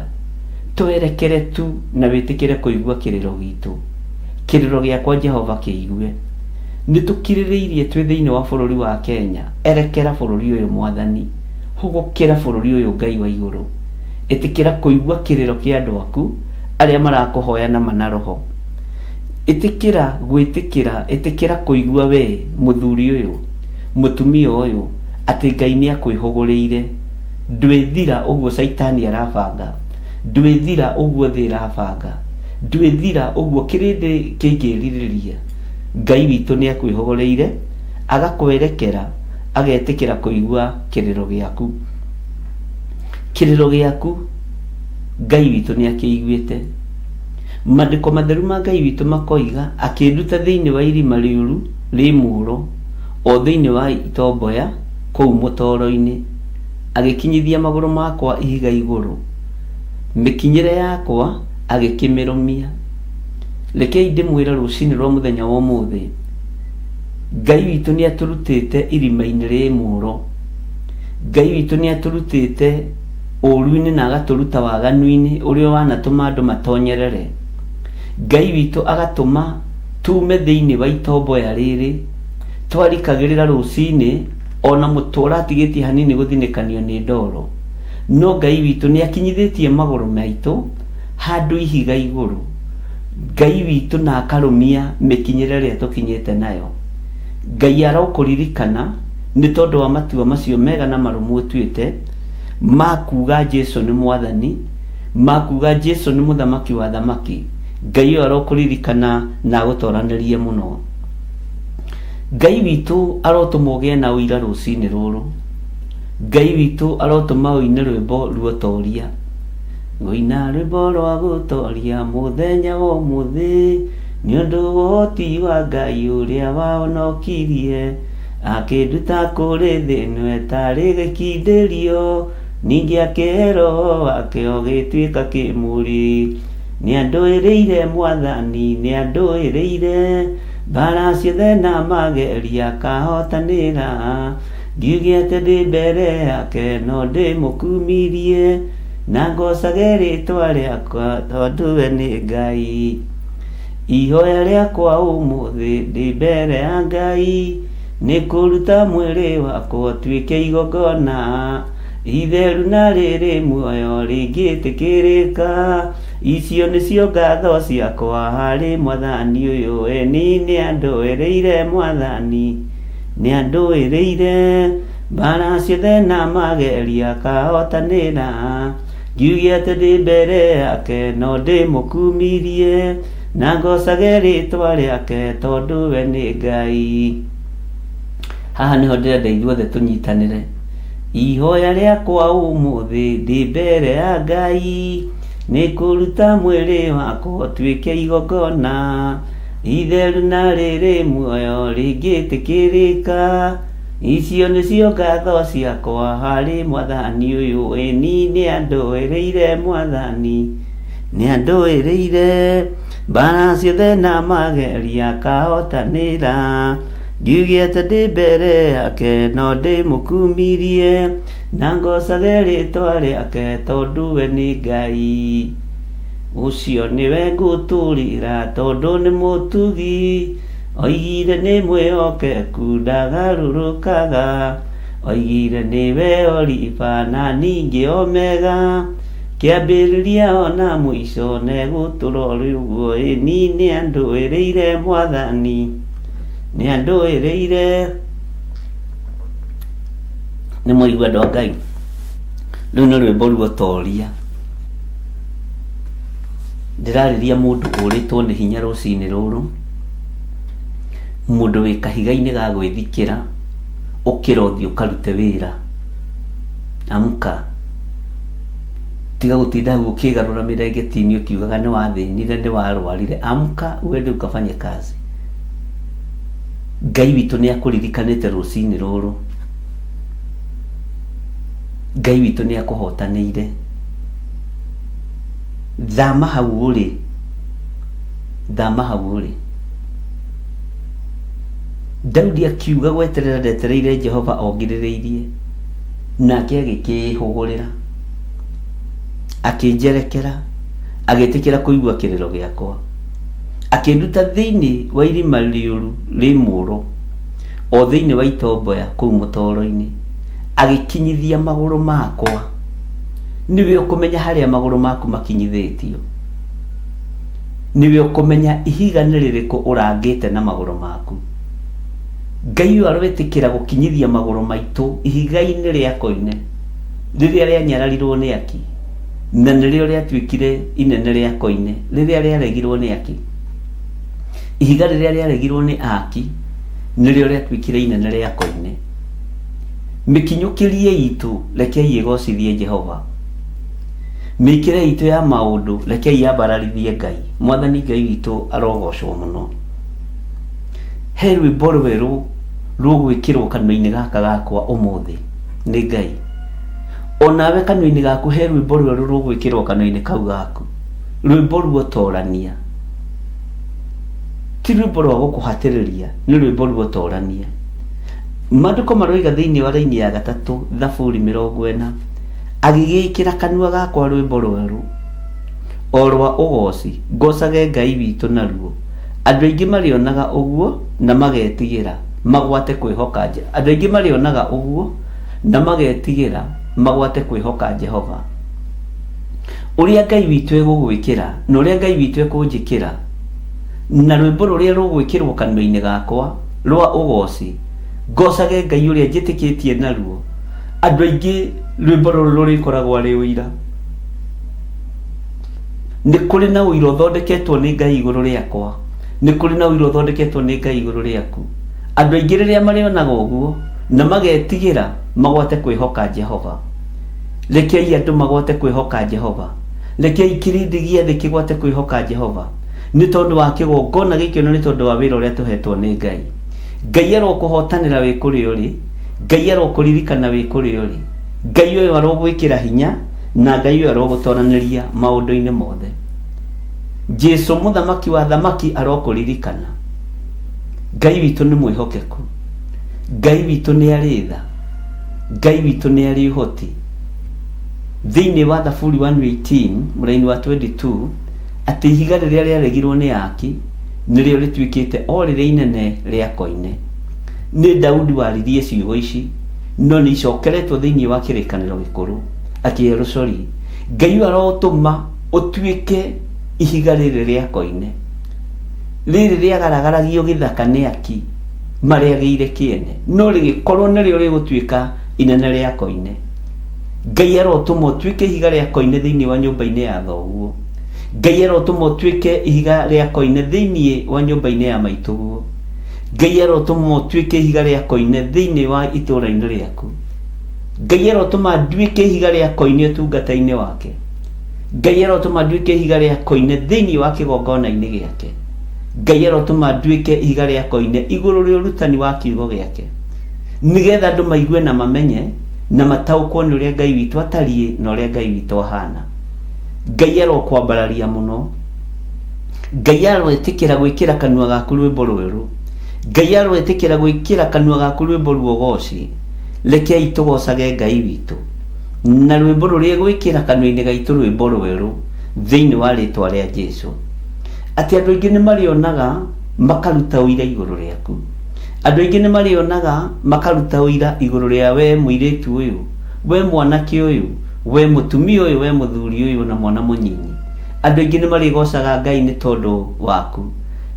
Twerekere tu na wĩtĩkĩre kũigua kĩrĩro gitũ. Kĩrĩro gĩakwa Jehova kĩigue. Nĩ tũkirĩrĩirie twĩ thĩinĩ wa bũrũri wa Kenya. Erekera bũrũri ũyũ Mwathani. Hũgũkĩra bũrũri ũyũ Ngai wa igũrũ. Ĩtĩkĩra kũigua kĩrĩro kĩa andũ aku arĩa marakũhoya na ma na roho. Ĩtĩkĩra gwĩtĩkĩra, ĩtĩkĩra kũigua we mũthuri ũyũ, mũtumia ũyũ, atĩ Ngai nĩ akwĩhũgũrĩire. Ndwĩthira ũguo Caitani arabanga, ndwĩthira ũguo thĩ ĩrabanga, ndwĩthira ũguo kĩrĩndĩ kĩngĩrirĩria. Ngai witũ nĩ akwĩhũgũrĩire, agakwerekera, agetĩkĩra kũigua kĩrĩro gĩaku. Kĩrĩro gĩaku Ngai witũ nĩ akĩiguĩte. Mandĩko matheru ma Ngai witũ makoiga, akĩnduta thĩinĩ wa irima rĩũru rĩ mũũro, o thĩinĩ wa itomboya kũu mũtoro-inĩ, agĩkinyithia magũrũ makwa ihiga igũrũ, mĩkinyĩre yakwa agĩkĩmĩrũmia. Rekei ndĩmwĩre rũcinĩ rwa mũthenya wa ũmũthĩ, Ngai witũ nĩ atũrutĩte irima-inĩ rĩ mũũro. Ngai witũ nĩ atũrutĩte ũũru-inĩ na agatũruta waganu-inĩ ũrĩa wanatũma andũ matonyerere. Ngai witũ agatũma tume thĩinĩ wa itomboya rĩrĩ twarikagĩrĩra rũcinĩ ona mũtwe ũratigĩtie hanini gũthinĩkanio nĩ ndoro. No Ngai witũ nĩ akinyithĩtie magũrũ maitũ handũ ihiga igũrũ. Ngai witũ na akarũmia mĩkinyĩre ĩrĩa tũkinyĩte nayo. Ngai arokũririkana nĩ tondũ wa matua macio mega na marũmu ũtuĩte ma kuuga Jesu nĩ Mwathani, ma kuuga Jesu nĩ Mũthamaki wa athamaki. Ngai ũyũ arokũririkana na agũtoranĩrie mũno. Ngai witũ arotũma ũgĩe na ũira rũcinĩ rũrũ. Ngai witũ arotũma ũine rwĩmbo ruotoria. Ngũina rwĩmbo rwa gũtoria mũthenya wa ũmũthĩ, nĩ ũndũ wa ũhoti wa Ngai ũrĩa wahonokirie, akĩnduta kũrĩ thĩ ĩno ĩtarĩ gĩkindĩrio. Ningĩ akĩhe Roho wake ũgĩtuĩka kĩmũrĩ. Nĩandũĩrĩire Mwathani, nĩandũĩrĩire, Mbara ciothe na mageria akahotanĩra. Ngiuge atĩ ndĩ mbere yake no ndĩmũkumirie, Na ngocage rĩtwa rĩakwa tondũ we nĩ Ngai. Ihoya rĩakwa ũmũthĩ ndĩ mbere ya Ngai, Nĩ kũruta mwĩrĩ wakwa ũtuĩke igongona itheru na rĩrĩ muoyo rĩngĩtĩkĩrĩka. Icio nĩcio ngatho ciakwa harĩ Mwathani ũyũ, ĩni nĩandũĩrĩire Mwathani, nĩandũĩrĩire. Mbara ciothe na mageria akahotanĩra, ngiuge atĩ ndĩ mbere yake no ndĩmũkumirie, na ngocage rĩtwa rĩake tondũ we nĩ Ngai. Haha nĩho ndĩrenda ithuothe tũnyitanĩre. Ihoya rĩakwa ũmũthĩ ndĩ mbere ya Ngai, nĩ kũruta mwĩrĩ wakwa ũtuĩke igongona itheru na rĩrĩ muoyo rĩngĩtĩkĩrĩka. Icio nĩcio ngatho ciakwa harĩ Mwathani ũyũ, ĩni nĩandũĩrĩire Mwathani, nĩandũĩrĩire. Mbara ciothe na mageria akahotanĩra, ngiuge atĩ ndĩ mbere yake no ndĩmũkumirie, na ngocage rĩtwa rĩake tondũ we nĩ Ngai. Ũcio nĩwe ngũtũrĩra tondũ nĩ mũtugi, Oigire nĩ mwĩhokeku ndagarũrũkaga, Oigire nĩwe Oliva na ningĩ Omega, Kĩambĩrĩria ona mũico na egũtũra ũrĩ ũguo, Ĩni nĩandũĩrĩire Mwathani, nĩandũĩrĩire. Nĩ mwaigua andũ a Ngai, rũu nĩ rwĩmbo ruotoria. Ndĩrarĩria mũndũ ũrĩtwo nĩ hinya rũcinĩ rũrũ. Mũndũ wĩ kahiga-inĩ ga gwĩthikĩra, ũkĩra ũthiĩ ũkarute wĩra. Amka. Tiga gũtinda hau ũkĩgarũra mĩrengeti-inĩ ũkiugaga nĩ wathĩnire, nĩ warwarire. Amka uende ukafanye kazi. Ngai witũ nĩ akũririkanĩte rũcinĩ rũrũ. Ngai witũ nĩ akũhotanĩire. Thama hau ũrĩ. Thama hau ũrĩ. Daudi akiuga gweterera ndetereire Jehova ongirĩrĩirie, nake agĩkĩĩhũgũrĩra, akĩnjerekera, agĩtĩkĩra kũigua kĩrĩro gĩakwa. Akĩnduta thĩinĩ wa irima rĩũru rĩ mũũro, o thĩinĩ wa itomboya kũu mũtoro-inĩ, agĩkinyithia magũrũ makwa. Nĩwe ũkũmenya harĩa magũrũ maku makinyithĩtio. Nĩwe ũkũmenya ihiga nĩ rĩrĩkũ ũrangĩte na magũrũ maku. Ngai ũyũ aroĩtĩkĩra gũkinyithia magũrũ maitũ ihiga-inĩ rĩa koine, rĩrĩa rĩanyararirwo nĩ aki, na nĩrĩo rĩatuĩkire inene rĩa koine, rĩrĩa rĩaregirwo nĩ aki. Ihiga rĩrĩa rĩaregirwo nĩ aki, nĩrĩo rĩatuĩkire inene rĩa koine. Mĩkinyũkĩrie itũ rekei ĩgocithie Jehova. Mĩkĩre itũ ya maũndũ rekei yambararithie Ngai. Mwathani Ngai witũ arogocwo mũno. He rwĩmbo rwerũ rũgwĩkĩrwo kanua-inĩ gaka gakwa ũmũthĩ nĩ Ngai. Onawe kanua-inĩ gaku he rwĩmbo rwerũ rũgwĩkĩrwo kanua-inĩ kau gaku. Rwĩmbo ruotorania. Ti rwĩmbo rwa gũkũhatĩrĩria, nĩ rwĩmbo ruotorania. Maandĩko maroiga thĩinĩ wa raini ya gatatũ Thaburi 40 Agĩgĩĩkĩra kanua gakwa rwĩmbo rwerũ, o rwa ũgooci, ngocage Ngai witũ naruo. Andũ aingĩ marĩonaga ũguo na magetigĩra, magwate kwĩhoka Andũ aingĩ marĩonaga ũguo na magetigĩra, magwate kwĩhoka Jehova. Ũrĩa Ngai witũ egũgwĩkĩra, na ũrĩa Ngai witũ ekũnjĩkĩra, na rwĩmbo rũrĩa rũgwĩkĩrwo kanua-inĩ gakwa rwa ũgooci, ngocage Ngai ũrĩa njĩtĩkĩtie naruo, Andũ aingĩ rwĩmbo rũrũ rũrĩkoragwo arĩ ũira. Nĩ kũrĩ na ũira ũthondeketwo nĩ Ngai igũrũ rĩakwa. Nĩ kũrĩ na ũira ũthondeketwo nĩ Ngai igũrũ rĩaku. Andũ aingĩ rĩrĩa marĩonaga ũguo na magetigĩra magwate kwĩhoka Jehova. Rekei andũ magwate kwĩhoka Jehova. Rekei kĩrĩndĩ gĩa thĩ kĩgwate kwĩhoka Jehova. Nĩ tondũ wa kĩgongona gĩkĩ na nĩ tondũ wa wĩra ũrĩa tũhetwo nĩ Ngai. Ngai arokũhotanĩra wĩ kũrĩa ũrĩ. Ngai arokũririkana wĩ kũrĩa ũrĩ. Ngai ũyũ arogwĩkĩra hinya na Ngai ũyũ arogũtoranĩria maũndũ-inĩ mothe. Jesu mũthamaki wa thamaki arokũririkana. Ngai witũ nĩ mwĩhokeku. Ngai witũ nĩ arĩ tha. Ngai witũ nĩ arĩ ũhoti. Thĩinĩ wa Thaburi 118 mũraini wa 22 atĩ ihiga rĩrĩa rĩaregirwo nĩ aki nĩrĩo rĩtuĩkĩte o rĩrĩa inene rĩa koine. Nĩ Daudi waririe ciugo ici no nĩ icokeretwo thĩinĩ wa kĩrĩkanĩro gĩkũrũ akĩhe rũcori. Ngai ũyũ arotũma ũtuĩke ihiga rĩrĩ rĩa koine. Rĩrĩ rĩagaragaragio gĩthaka nĩ aki marĩagĩire kĩene no rĩgĩkorwo nĩrĩo rĩgũtuĩka inene rĩa koine. Ngai arotũma ũtuĩke ihiga rĩa koine thĩinĩ wa nyũmba-inĩ ya thoguo. Ngai arotũma ũtuĩke ihiga rĩa koine thĩinĩ wa nyũmba-inĩ ya maitũguo. Ngai arotũma ũtuĩke ihiga rĩa koine thĩinĩ wa itũũra-inĩ rĩaku. Ngai arotũma nduĩke ihiga rĩa koine ũtungata-inĩ wake. Ngai arotũma nduĩke ihiga rĩa koine thĩinĩ wa kĩgongona-inĩ gĩake. Ngai arotũma nduĩke ihiga rĩa koine igũrũ rĩa ũrutani wa kiugo gĩake. Nĩgetha andũ maigue na mamenye na mataũkwo nĩ ũrĩa Ngai witũ atariĩ na ũrĩa Ngai witũ ahana. Ngai arokwambararia mũno. Ngai aroĩtĩkĩra gwĩkĩra kanua gaku rwĩmbo rwerũ. Ngai aroĩtĩkĩra gwĩkĩra kanua gaku rwĩmbo rwa ũgooci. Rekei tũgocage Ngai witũ na rwĩmbo rũrĩa gwĩkĩra kanua-inĩ gaitũ rwĩmbo rwerũ thĩinĩ wa rĩtwa rĩa Jesu. Atĩ andũ aingĩ nĩ marĩonaga makaruta ũira igũrũ rĩaku. Andũ aingĩ nĩ marĩonaga makaruta ũira igũrũ rĩa we mũirĩtu ũyũ, we mwanake ũyũ, we mũtumia ũyũ, we mũthuri ũyũ na mwana mũnyinyi. Andũ aingĩ nĩ marĩgocaga Ngai nĩ tondũ waku.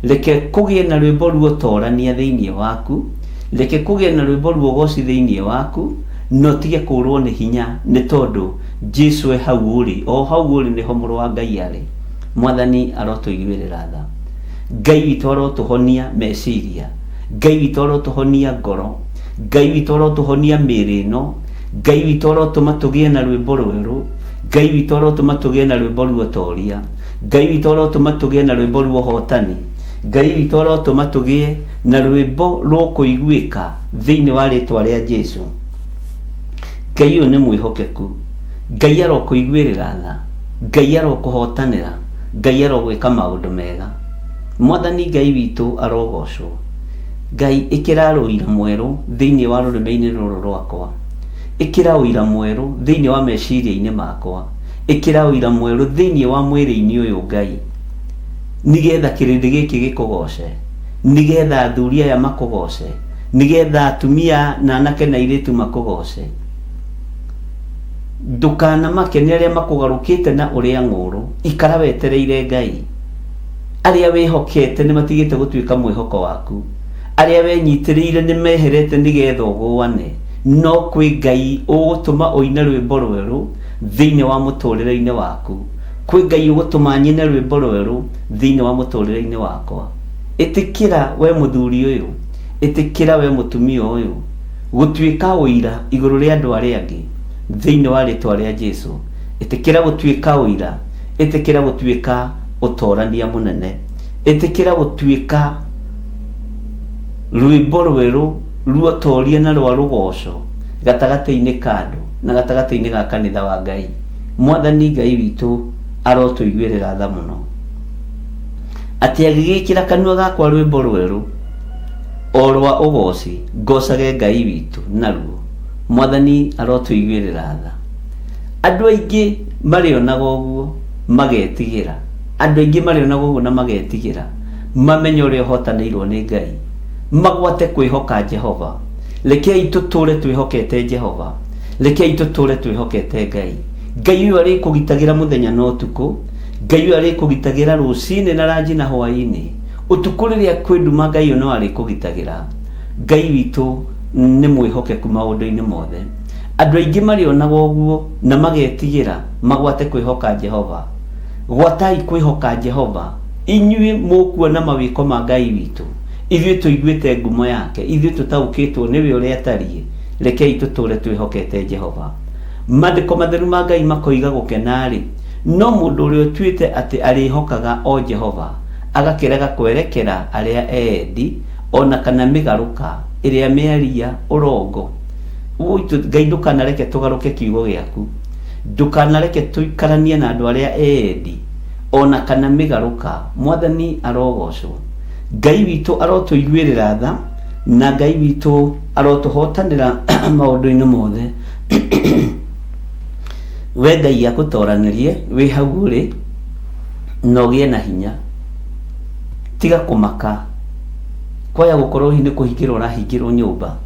Reke kũgĩe na rwĩmbo ruotorania thĩinĩ waku. Reke kũgĩe na rwĩmbo rwa ũgoci thĩinĩ waku, na ũtige kũũrwo nĩ hinya nĩ tondũ Jesu e hau ũrĩ. O hau ũrĩ nĩho mũrũ wa Ngai arĩ. Mwathani arotũiguĩrĩra tha. Ngai witũ arotũhonia meciria. Ngai witũ arotũhonia ngoro. Ngai witũ arotũhonia mĩĩrĩ ĩno. Ngai witũ arotũma tũgĩe na rwĩmbo rwerũ. Ngai witũ arotũma tũgĩe na rwĩmbo rwa ũtoria. Ngai witũ arotũma tũgĩe na rwĩmbo rwa ũhotani. Ngai witũ arotũma tũgĩe na rwĩmbo rũkũiguĩka thĩinĩ wa rĩtwa rĩa Jesu. Ngai ũyũ nĩ mwĩhokeku. Ngai arokũiguĩrĩra tha. Ngai arokũhotanĩra. Ngai arogwĩka maũndũ mega. Mwathani Ngai witũ arogocwo. Ngai ĩkĩra ũira mwerũ thĩinĩ wa rũrĩmĩ-inĩ rũrũ rwakwa. Ĩkĩra ũira mwerũ thĩinĩ wa meciria-inĩ makwa. Ĩkĩra ũira mwerũ thĩinĩ wa mwĩrĩ-inĩ ũyũ Ngai. Nĩgetha kĩrĩndĩ gĩkĩ gĩkũgoce. Nĩgetha athuri aya makũgoce. Nĩgetha atumia na anake na airĩtu makũgoce. Ndũkanamake nĩ arĩa makũgarũkĩte na ũrĩa ng'ũũrũ. Ikara wetereire Ngai. Arĩa wĩhokete nĩ matigĩte gũtuĩka mwĩhoko waku. Arĩa wenyitĩrĩire nĩ meherete nĩgetha ũgũane. No kwĩ Ngai ũgũtũma ũine rwĩmbo rwerũ thĩinĩ wa mũtũrĩre-inĩ waku. Kwĩ Ngai ũgũtũma nyine rwĩmbo rwerũ thĩinĩ wa mũtũrĩre-inĩ wakwa. Ĩtĩkĩra we mũthuri ũyũ, ĩtĩkĩra we mũtumia ũyũ gũtuĩka ũira igũrũ rĩa andũ arĩa angĩ thĩinĩ wa rĩtwa rĩa Jesu. Ĩtĩkĩra gũtuĩka ũira, ĩtĩkĩra gũtuĩka ũtorania mũnene, ĩtĩkĩra gũtuĩka rwĩmbo rwerũ ruotoria na rwa rũgoco gatagatĩ-inĩ ka andũ na gatagatĩ-inĩ ga kanitha wa Ngai. Mwathani Ngai witũ arotũiguĩrĩra tha mũno. Atĩ agĩgĩkĩra kanua gakwa rwĩmbo rwerũ o rwa ũgoci, ngocage Ngai witũ naruo. Mwathani arotũiguĩrĩra tha. Andũ aingĩ marĩonaga ũguo magetigĩra. Andũ aingĩ marĩonaga ũguo na magetigĩra, mamenye ũrĩa ũhotanĩirwo nĩ Ngai, magwate kwĩhoka Jehova. Rekei tũtũre twĩhokete Jehova. Rekei tũtũre twĩhokete Ngai. Ngai ũyũ arĩkũgitagĩra mũthenya na ũtukũ. Ngai ũyũ arĩkũgitagĩra rũcinĩ na ranji na hwaĩ-inĩ. Ũtukũ rĩrĩa kwĩ nduma Ngai ũyũ no arĩkũgitagĩra. Ngai witũ nĩ mwĩhokeku maũndũ-inĩ mothe. Andũ aingĩ marĩonaga ũguo na magetigĩra magwate kwĩhoka Jehova. Gwatai kwĩhoka Jehova, inyuĩ mũkuona mawĩko ma Ngai witũ. Ithuĩ tũiguĩte ngumo yake, ithuĩ tũtaũkĩtwo nĩwe ũrĩa atariĩ. Rekei tũtũre twĩhokete Jehova. Maandĩko matheru ma Ngai makoiga gũkena-rĩ, no mũndũ ũrĩa ũtuĩte atĩ arĩhokaga o Jehova, agakĩrega kwerekera arĩa eendi, o na kana mĩgarũka ĩrĩa mĩaria ũrongo. Ngai ndũkanareke tũgarũke kiugo gĩaku, ndũkanareke tũikaranie na andũ arĩa eendi ona kana mĩgarũka. Mwathani arogocwo. Ngai witũ arotũiguĩrĩra tha na Ngai witũ arotũhotanĩra maũndũ-inĩ mothe. We Ngai akũtoranĩrie wĩ hau ũrĩ na ũgĩe na hinya. Tiga kũmaka. Kwaya gũkorwo hihi nĩ kũhingĩrwo ũrahingĩrwo nyũmba,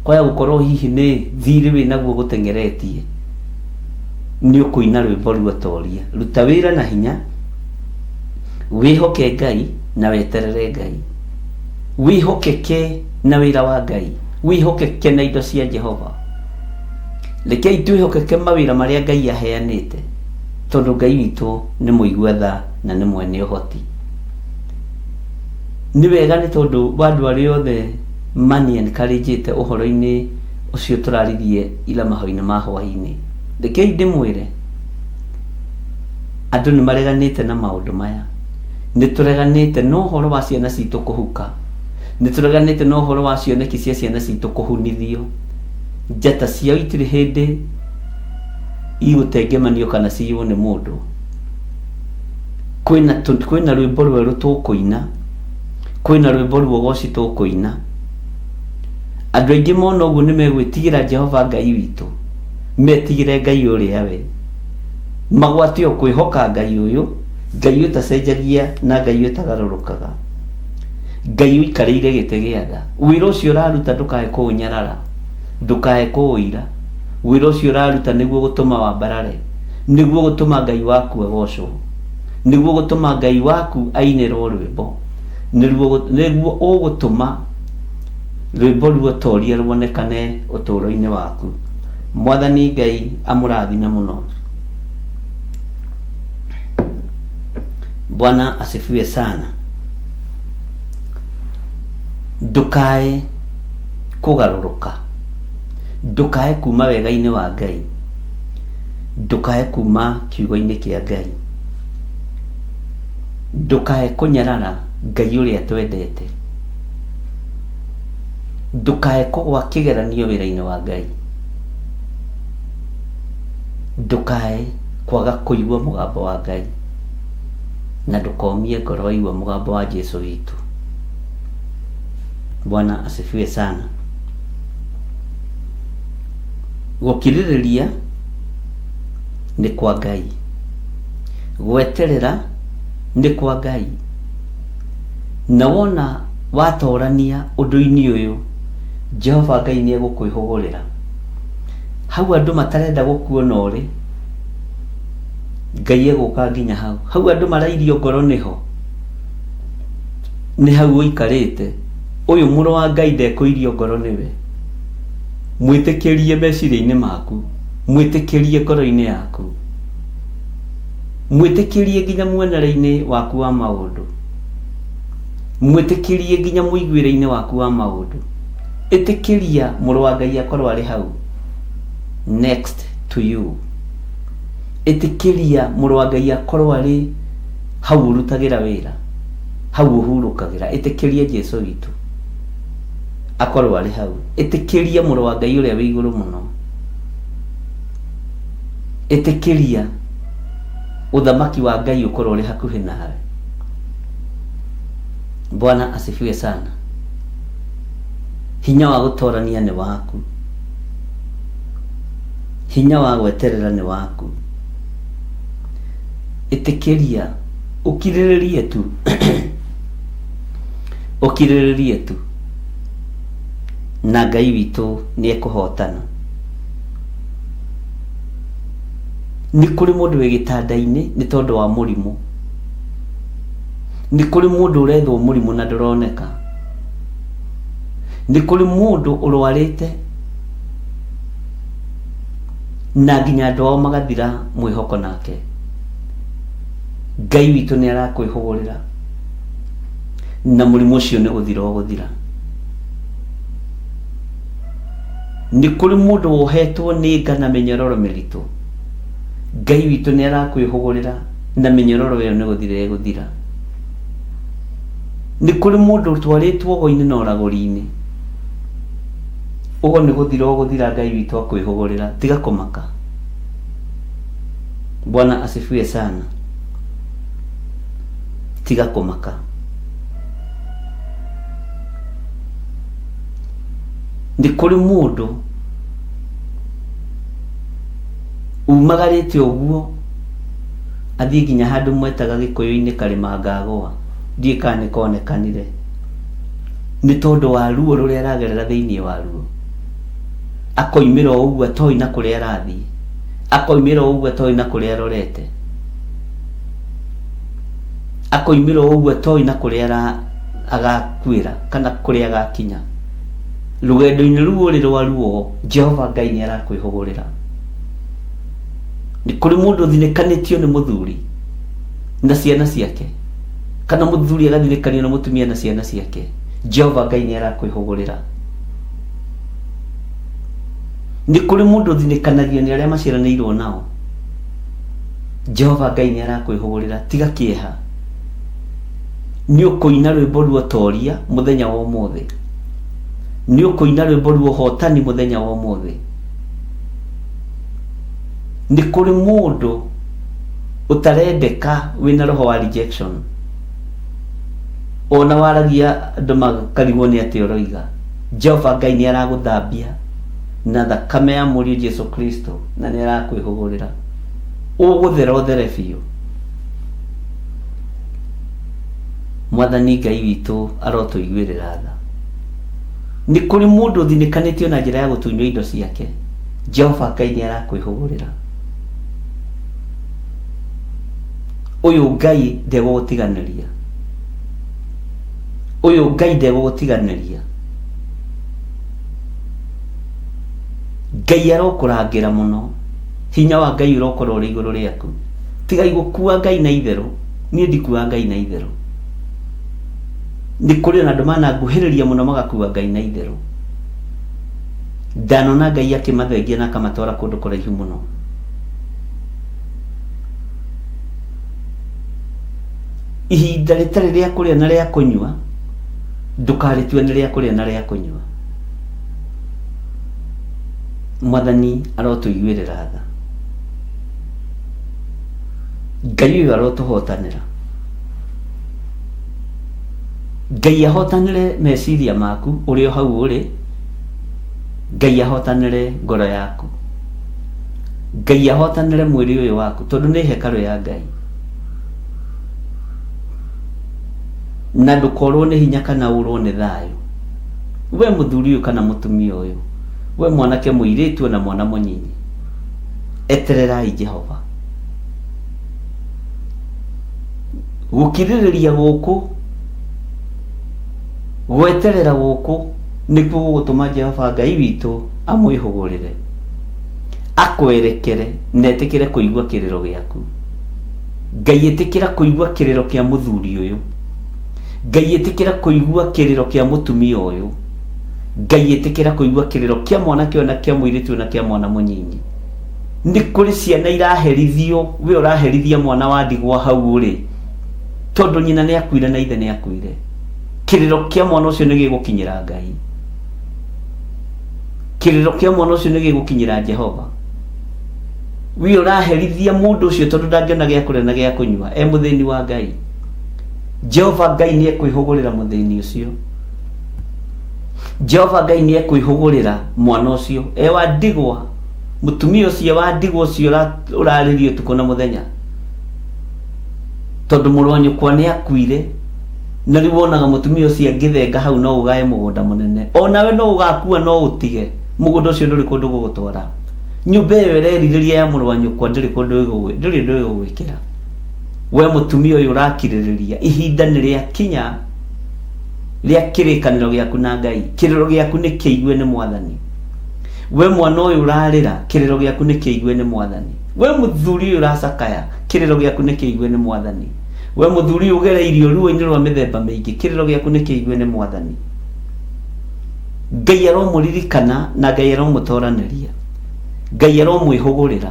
kwaya gũkorwo hihi nĩ thirĩ wĩnaguo ũgũteng'eretie, nĩ ũkũina rwĩmbo ruotoria. Ruta wĩra na hinya, wĩhoke Ngai na weterere Ngai. Wĩhokeke na wĩra wa Ngai, wĩhokeke na indo cia Jehova. Rekei twĩhokeke mawĩra marĩa Ngai aheanĩte, tondũ Ngai witũ nĩ mũigua tha na nĩ mwene ũhoti. Nĩ wega nĩ tondũ wa andũ arĩa othe mani encourage ũhoro-inĩ ũcio tũraririe ira mahoya-inĩ ma hwaĩ-inĩ. Rekei ndĩmwĩre, andũ nĩ mareganĩte na maũndũ maya. Nĩ tũreganĩte na ũhoro wa ciana citũ kũhuka. Nĩ tũreganĩte na ũhoro wa cioneki cia ciana citũ kũhunithio. Njata ciao itirĩ hĩndĩ igũtengemanio kana ciywo nĩ mũndũ. Kwĩna, kwĩna rwĩmbo rwerũ tũkũina, kwĩna rwĩmbo ruogoci tũkũina. Andũ aingĩ mona ũguo nĩ megwĩtigĩra Jehova Ngai witũ, metigĩre Ngai ũrĩa we. Magwate o kwĩhoka Ngai ũyũ, Ngai ũtacenjagia na Ngai ũtagarũrũkaga. Ngai ũikarĩire gĩtĩ gĩa tha. Wĩra ũcio ũraruta ndũkae kũũnyarara, ndũkae kũũira. Wĩra ũcio ũraruta nĩguo gũtũma wambarare, nĩguo gũtũma Ngai waku agocwo, nĩguo gũtũma Ngai waku ainĩrwo rwĩmbo, nĩguo ũgũtũma rwĩmbo ruotoria ruonekane ũtũũro-inĩ waku. Mwathani Ngai amũrathime mũno. Bwana asifiwe sana. Ndũkae kũgarũrũka, ndũkae kuma wega-inĩ wa Ngai, ndũkae kuma kiugo-inĩ kĩa Ngai, ndũkae kũnyarara Ngai ũrĩa twendete, ndũkae kũgwa kĩgeranio wĩra-inĩ wa Ngai, ndũkae kwaga kũigua mũgambo wa Ngai, na ndũkomie ngoro waigua mũgambo wa Jesu witũ. Bwana asifiwe sana. Gũkirĩrĩria nĩ kwa Ngai, gweterera nĩ kwa Ngai, na wona watorania ũndũ-inĩ ũyũ, Jehova Ngai nĩ egũkwĩhũgũrĩra. Hau andũ matarenda gũkuona ũrĩ, Ngai egũka nginya hau. Hau andũ marairio ngoro nĩho, nĩ hau ũikarĩte. Ũyũ mũrũ wa Ngai ndekũirio ngoro nĩwe. Mwĩtĩkĩrie meciria-inĩ maku, mwĩtĩkĩrie ngoro-inĩ yaku, mwĩtĩkĩrie nginya muonere-inĩ waku wa maũndũ, mwĩtĩkĩrie nginya mũiguĩre-inĩ waku wa maũndũ. Ĩtĩkĩria mũrũ wa Ngai akorwo arĩ hau next to you. Ĩtĩkĩria mũrũ wa Ngai akorwo arĩ hau ũrutagĩra wĩra, hau ũhurũkagĩra. Ĩtĩkĩria Jesu witũ akorwo arĩ hau. Ĩtĩkĩria mũrũ wa Ngai ũrĩa wĩ igũrũ mũno. Ĩtĩkĩria ũthamaki wa Ngai ũkorwo ũrĩ hakuhĩ nawe. Bwana asifiwe sana. Hinya wa gũtorania nĩ waku. Hinya wa gweterera nĩ waku. Ĩtĩkĩria ũkirĩrĩrie tu. Ũkirĩrĩrie tu. Na Ngai witũ nĩ ekũhotana. Nĩ kũrĩ mũndũ wĩ gĩtanda-inĩ nĩ tondũ wa mũrimũ. Nĩ kũrĩ mũndũ ũrethwo mũrimũ na ndũroneka. Nĩ kũrĩ mũndũ ũrwarĩte na nginya andũ ao magathira mwĩhoko nake. Ngai witũ nĩ arakwĩhũgũrĩra na mũrimũ ũcio nĩ gũthira ũgũthira. Nĩ kũrĩ mũndũ wohetwo nĩ nga na mĩnyororo mĩritũ. Ngai witũ nĩ arakwĩhũgũrĩra na mĩnyororo ĩyo nĩ gũthira ĩgũthira. Nĩ kũrĩ mũndũ ũtwarĩtwo ũgo-inĩ na ũragũri-inĩ. Ũguo nĩ gũthira ũgũthira Ngai witũ akwĩhũgũrĩra. Tiga kũmaka. Bwana asifiwe sana. Tiga kũmaka. Nĩ kũrĩ mũndũ umagarĩte ũguo athiĩ nginya handũ mwetaga gĩkũyũ-inĩ karĩma ngagũa ndiũĩ kana nĩ konekanire nĩ tondũ wa ruo rũrĩa aragerera thĩinĩ wa ruo akoimĩra o ũguo atoĩ na kũrĩa arathiĩ akoimĩra o ũguo atoĩ na kũrĩa arorete akoimĩra o ũguo atoĩ na kũrĩa agakuĩra kana kũrĩa agakinya rũgendo-inĩ rũu ũrĩ rwa ruo Jehova Ngai nĩ arakwĩhũgũrĩra nĩ kũrĩ mũndũ ũthinĩkanĩtio nĩ mũthuri na ciana ciake kana mũthuri agathinĩkanio nĩ mũtumia na ciana ciake Jehova Ngai nĩ arakwĩhũgũrĩra nĩ kũrĩ mũndũ ũthinĩkanagio nĩ arĩa maciaranĩirwo nao Jehova Ngai nĩ arakwĩhũgũrĩra tiga kĩeha nĩ ũkũina rwĩmbo rwa ũtoria mũthenya wa ũmũthĩ nĩ ũkũina rwĩmbo rwa ũhotani mũthenya wa ũmũthĩ nĩ kũrĩ mũndũ ũtarendeka wĩna roho wa rejection ona waragia andũ makarigwo nĩ atĩa ũroiga Jehova Ngai nĩ aragũthambia na thakame ya mũriũ Jesu Kristo na nĩ arakwĩhũgũrĩra ũgũthera ũthere biũ Mwathani Ngai witũ arotũiguĩrĩra tha. Nĩ kũrĩ mũndũ ũthinĩkanĩtio na njĩra ya gũtunywo indo ciake. Jehova Ngai nĩ arakwĩhũgũrĩra. Ũyũ Ngai ndegũgũtiganĩria. Ũyũ Ngai ndegũgũtiganĩria. Ngai arokũrangĩra mũno. Hinya wa Ngai ũrokorwo ũrĩ igũrũ rĩaku. Tigai gũkua Ngai na itherũ. Niĩ ndikuaga Ngai na itherũ. Nĩ kũrĩ ona andũ mananguhĩrĩria mũno magakua Ngai na itherũ. Ndanona Ngai akĩmathengia na akamatwara kũndũ kũraihu mũno. Ihinda rĩtarĩ rĩa kũrĩa na rĩa kũnyua, ndũkarĩtue nĩ rĩa kũrĩa na rĩa kũnyua. Mwathani arotũiguĩrĩra tha. Ngai ũyũ arotũhotanĩra. Ngai ahotanĩre meciria maku ũrĩ o hau ũrĩ. Ngai ahotanĩre ngoro yaku. Ngai ahotanĩre mwĩrĩ ũyũ waku tondũ nĩ hekarũ ya Ngai. Na ndũkorwo nĩ hinya kana ũrwo nĩ thayũ. We mũthuri ũyũ kana mũtumia ũyũ, we mwanake mũirĩtu ona mwana mũnyinyi, etererai Jehova. Gũkirĩrĩria gũkũ, gweterera gũkũ nĩkuo gũgũtũma Jehova Ngai witũ amwĩhũgũrĩre, akwerekere na etĩkĩre kũigua kĩrĩro gĩaku. Ngai ĩtĩkĩra kũigua kĩrĩro kĩa mũthuri ũyũ. Ngai ĩtĩkĩra kũigua kĩrĩro kĩa mũtumia ũyũ. Ngai ĩtĩkĩra kũigua kĩrĩro kĩa mwanake ũyũ na kĩa mũirĩtu ũyũ na kĩa mwana mũnyinyi. Nĩ kũrĩ ciana iraherithio, we ũraherithia mwana wa ndigwa hau ũrĩ, tondũ nyina nĩ akuire na ithe nĩ akuire. Kĩrĩro kĩa mwana ũcio nĩ gĩgũkinyĩra Ngai. Kĩrĩro kĩa mwana ũcio nĩ gĩgũkinyĩra Jehova. We ũraherithia mũndũ ũcio tondũ ndangĩona gĩa kũrĩa na gĩa kũnyua, e mũthĩni wa Ngai. Jehova Ngai nĩ ekwĩhũgũrĩra mũthĩni ũcio. Jehova Ngai nĩ ekwĩhũgũrĩra mwana ũcio e wa ndigwa, mũtumia ũcio wa ndigwa ũcio ũrarĩrio ũtukũ na mũthenya, tondũ mũrũ wa nyũkwa nĩ akuire, na rĩu wonaga mũtumia ũcio angĩthenga hau no ũgae mũgũnda mũnene. O nawe no ũgakua no ũtige, mũgũnda ũcio ndũrĩ kũndũ gũgũtwara. Nyũmba ĩyo ĩrerirĩria ya mũrũ wa nyũkwa ndĩrĩ kũndũ ndũrĩ ũndũ ĩgũgwĩkĩra. We mũtumia ũyũ ũrakirĩrĩria, ihinda nĩ rĩakinya rĩa kĩrĩkanĩro gĩaku na Ngai. Kĩrĩro gĩaku nĩ kĩigue nĩ Mwathani. We mwana ũyũ ũrarĩra, kĩrĩro gĩaku nĩ kĩigue nĩ Mwathani. We mũthuri ũyũ ũracakaya, kĩrĩro gĩaku nĩ kĩigue nĩ Mwathani. We mũthuri ũyũ ũgereirio ruo-inĩ rwa mĩthemba mĩingĩ, kĩrĩro gĩaku nĩ kĩigue nĩ Mwathani. Ngai aromũririkana na Ngai aromũtoranĩria. Ngai aromwĩhũgũrĩra.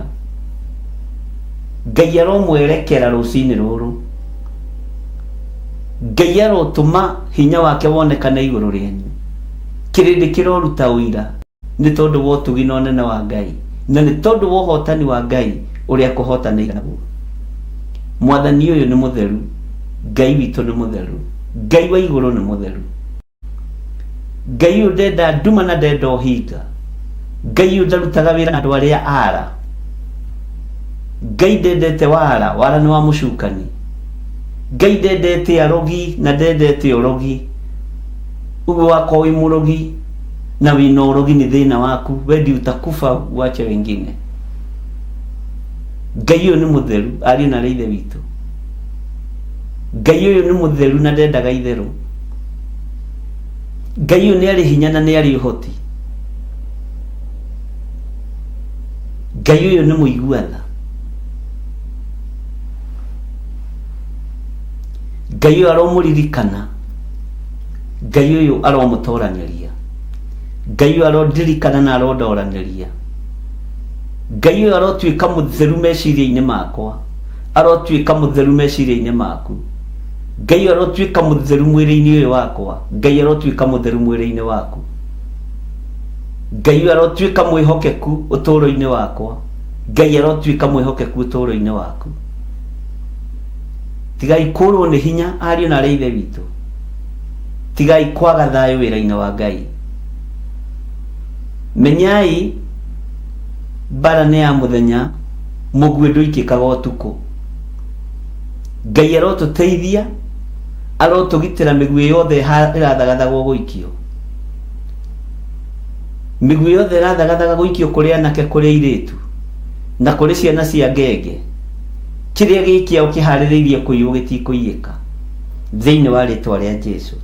Ngai aromwerekera rũcinĩ rũrũ. Ngai arotũma hinya wake wonekane igũrũ rĩanyu. Kĩrĩndĩ kĩroruta ũira. Nĩ tondũ wa ũtugi na ũnene wa Ngai, na nĩ tondũ wa ũhotani wa Ngai ũrĩa akũhotanĩire naguo. Mwathani ũyũ nĩ mũtheru, Ngai witũ nĩ mũtheru, Ngai wa igũrũ nĩ mũtheru. Ngai ũyũ ndenda nduma na ndenda ũhinga. Ngai ũyũ ndarutaga wĩra na andũ arĩa ara. Ngai ndendete wara, wara nĩ wa mũcukani. Ngai ndendete arogi na ndendete ũrogi. Ũguo wakorwo wĩ mũrogi na wĩna ũrogi nĩ thĩna waku, we ndiũ utakufa uache wengine. Ngai ũyũ nĩ mũtheru, ariũ na arĩ ithe witũ. Ngai ũyũ nĩ mũtheru na ndendaga itherũ. Ngai ũyũ nĩ arĩ hinya na nĩ arĩ ũhoti. Ngai ũyũ nĩ mũigua tha. Ngai ũyũ aromũririkana. Ngai ũyũ aromũtoranĩria. Ngai ũyũ arondirikana na arondoranĩria. Ngai ũyũ arotuĩka mũtheru meciria-inĩ makwa. Arotuĩka mũtheru meciria-inĩ maku. Ngai arotuĩka mũtheru mwĩrĩ-inĩ ũyũ wakwa. Ngai arotuĩka mũtheru mwĩrĩ-inĩ waku. Ngai ũyũ arotuĩka mwĩhokeku ũtũũro-inĩ wakwa. Ngai arotuĩka mwĩhokeku ũtũũro-inĩ waku. Tigai kũrwo nĩ hinya ariũ na arĩ ithe witũ. Tigai kwaga thayũ wĩra-inĩ wa Ngai. Menyai mbara nĩ ya mũthenya, mũguĩ ndũikĩkaga ũtukũ. Ngai arotũteithia, arotũgitĩra mĩguĩ yothe ĩrathagathagwo gũikio. Mĩguĩ yothe ĩrathagathaga gũikio kũrĩ anake, kũrĩ airĩtu, na kũrĩ ciana cia ngenge. Kĩrĩa gĩ kĩao kĩharĩrĩirie kũiywo gĩtikũiyĩka. Thĩinĩ wa rĩtwa rĩa Jesu.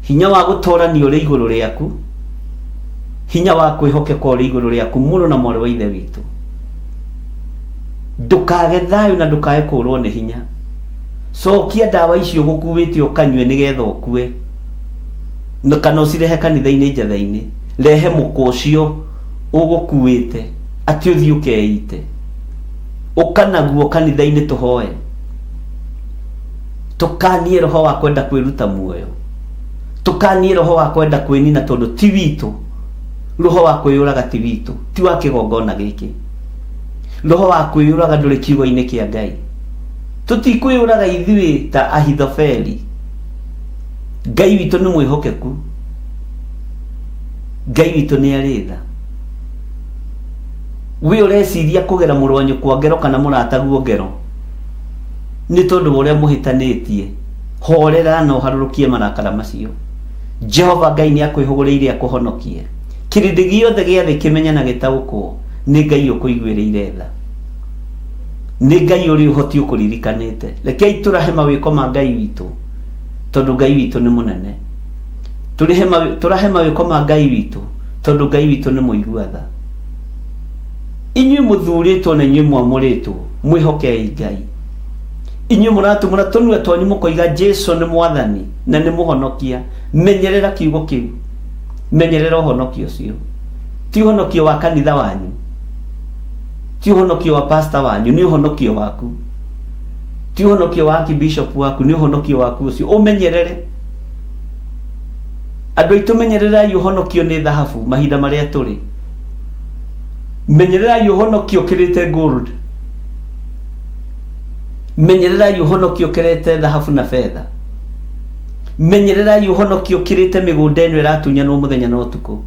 Hinya wa gũtorania ũrĩ igũrũ rĩaku. Hinya wa kwĩhokeka ũrĩ igũrũ rĩaku mũrũ na mwarĩ wa ithe witũ. Ndũkage thayũ na ndũkae kũrwo nĩ hinya. Cokia ndawa icio ũgũkuĩte ũkanyue nĩgetha ũkue. Na kana ũcirehe kanitha-inĩ njatha-inĩ. Rehe mũkwa ũcio ũgũkuĩte atĩ ũthiĩ ũkeite. Ũka naguo kanitha-inĩ tũhoe. Tũkanie roho wa kwenda kwĩruta muoyo. Tũkanie roho wa kwenda kwĩnina tondũ ti witũ. Roho wa kwĩyũraga ti witũ, ti wa kĩgongona gĩkĩ. Roho wa kwĩyũraga ndũrĩ kiugo-inĩ kĩa Ngai. Tũtikwĩyũraga ithuĩ ta Ahithofeli. Ngai witũ nĩ mwĩhokeku. Ngai witũ nĩ arĩ tha. We ũreciria kũgera mũrũ wa nyũkwa ngero kana mũrataguo ngero nĩ tondũ wa ũrĩa mũhĩtanĩtie, horera na ũharũrũkie marakara macio. Jehova Ngai nĩ akwĩhũgũrĩire akũhonokie. Kĩrĩndĩ gĩothe gĩa thĩ kĩmenye na gĩtaũkwo nĩ Ngai ũkũiguĩrĩire tha. Nĩ Ngai ũrĩ ũhoti ũkũririkanĩte. Rekei tũrahe mawĩko ma Ngai witũ tondũ Ngai witũ nĩ mũnene. Tũrahe mawĩko ma Ngai witũ tondũ Ngai witũ nĩ mũigua tha. Inyuĩ mũthurĩtwo na inyuĩ mwamũrĩtwo, mwĩhokei Ngai. Inyuĩ mũratumũra tũnua twanyu mũkoiga Jesu nĩ Mwathani na nĩ Mũhonokia, menyerera kiugo kĩu. Menyerera ũhonokio ũcio. Ti ũhonokio wa kanitha wanyu, ti ũhonokio wa pastor wanyu, nĩ ũhonokio waku. Ti ũhonokio wa archbishop waku, nĩ ũhonokio waku ũcio. Ũmenyerere. Andũ aitũ menyererai ũhonokio nĩ thahabu mahinda marĩa tũrĩ. Menyererai ũhonokio ũkĩrĩte gold. Menyererai ũhonokio ũkĩrĩte thahabu na betha. Menyererai ũhonokio ũkĩrĩte mĩgũnda ĩno ĩratunyanwo mũthenya na ũtukũ.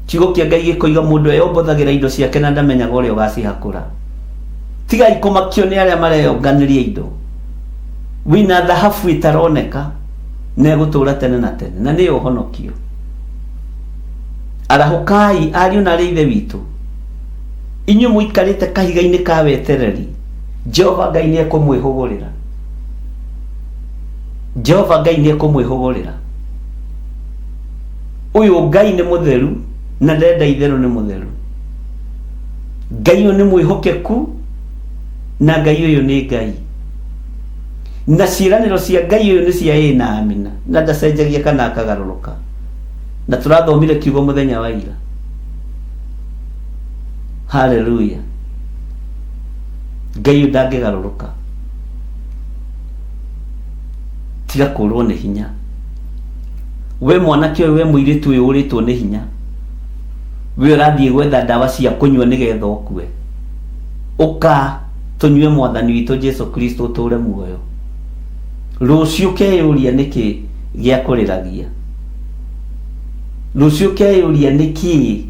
Kiugo kĩa Ngai gĩkoiga mũndũ eyombothagĩra indo ciake na ndamenyaga ũrĩa ũgacihakũra. Tigai kũmakio nĩ arĩa mareyonganĩria indo. Wĩna thahabu ĩtaroneka na ĩgũtũũra tene na tene na nĩyo ũhonokio. Arahũkai ariũ na arĩ ithe witũ, inyuĩ mũikarĩte kahiga-inĩ ka wetereri, Jehova Ngai nĩ ekũmwĩhũgũrĩra. Jehova Ngai nĩ ekũmwĩhũgũrĩra. Ũyũ Ngai nĩ mũtheru na ndenda itherũ nĩ mũtheru. Ngai ũyũ nĩ mwĩhokeku na Ngai ũyũ nĩ Ngai. Na ciĩranĩro cia Ngai ũyũ nĩ cia ĩĩ na amina na ndacenjagia kana akagarũrũka. Na tũrathomire kiugo mũthenya wa ira. Haleluya. Ngai ũyũ ndangĩgarũrũka. Tiga kũrwo nĩ hinya. We mwanake ũyũ, we mũirĩtu ũyũ ũrĩtwo nĩ hinya, we ũrathiĩ gwetha ndawa cia kũnyua nĩgetha ũkue, ũka tũnyue Mwathani witũ Jesu Kristo ũtũũre muoyo. Rũciũ ũkeyũria nĩkĩ gĩakũrĩragia, rũciũ ũkeyũria nĩkĩ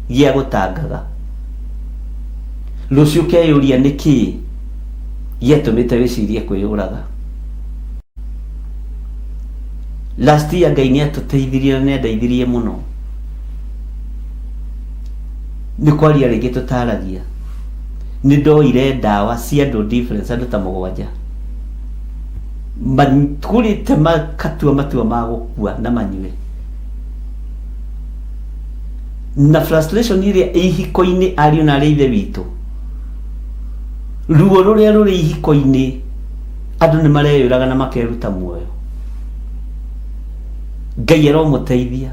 gĩagũtangaga, rũciũ ũkeyũria nĩkĩ gĩatũmĩte wĩcirie kwĩyũraga. Last year Ngai nĩ atũteithirie na nĩ andeithirie mũno. Nĩ kwaria rĩngĩ tũtaragia. Nĩ ndoire ndawa cia andũ difference, andũ ta mũgwanja. Makũrĩte makatua matua ma gũkua na manyue. Na frustration ĩrĩa ĩ ihiko-inĩ ariũ na arĩ ithe witũ. Ruo rũrĩa rũrĩ ihiko-inĩ andũ nĩ mareyũraga na makeruta muoyo. Ngai aromũteithia,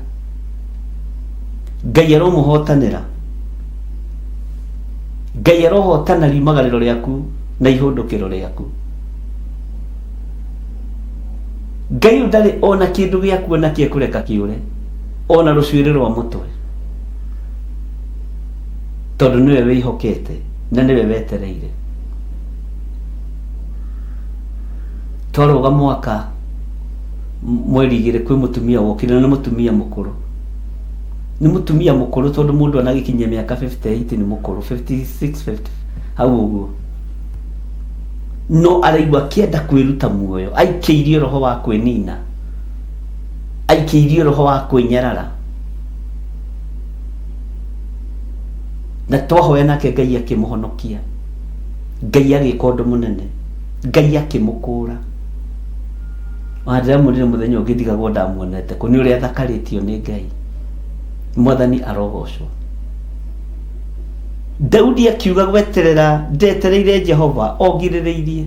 Ngai aromũhotanĩra, Ngai arohotana riumagarĩro rĩaku na ihũndũkĩro rĩaku. Ngai ũyũ ndarĩ ona kĩndũ gĩaku ona kĩ ekũreka kĩũre, ona rũcuĩrĩ rwa mũtwe, tondũ nĩwe wĩhokete na nĩwe wetereire. Twarũga mwaka mweri igĩrĩ kwĩ mũtumia wokire na nĩ mũtumia mũkũrũ. Nĩ mũtumia mũkũrũ tondũ mũndũ anagĩkinyia mĩaka 58 nĩ mũkũrũ, 56, 50 hau ũguo. No araigua akĩenda kwĩruta muoyo, aikĩirio roho wa kwĩnina, aikĩirio roho wa kwĩnyarara. Na twahoya nake Ngai akĩmũhonokia, Ngai agĩka ũndũ mũnene, Ngai akĩmũkũra. Ona ndĩramwĩrire mũthenya ũngĩ ndigagwo ndamuonete kũ, nĩ ũrĩa athakarĩtio nĩ Ngai. Mwathani arogocwo. Daudi akiuga gweterera ndetereire Jehova ongirĩrĩirie.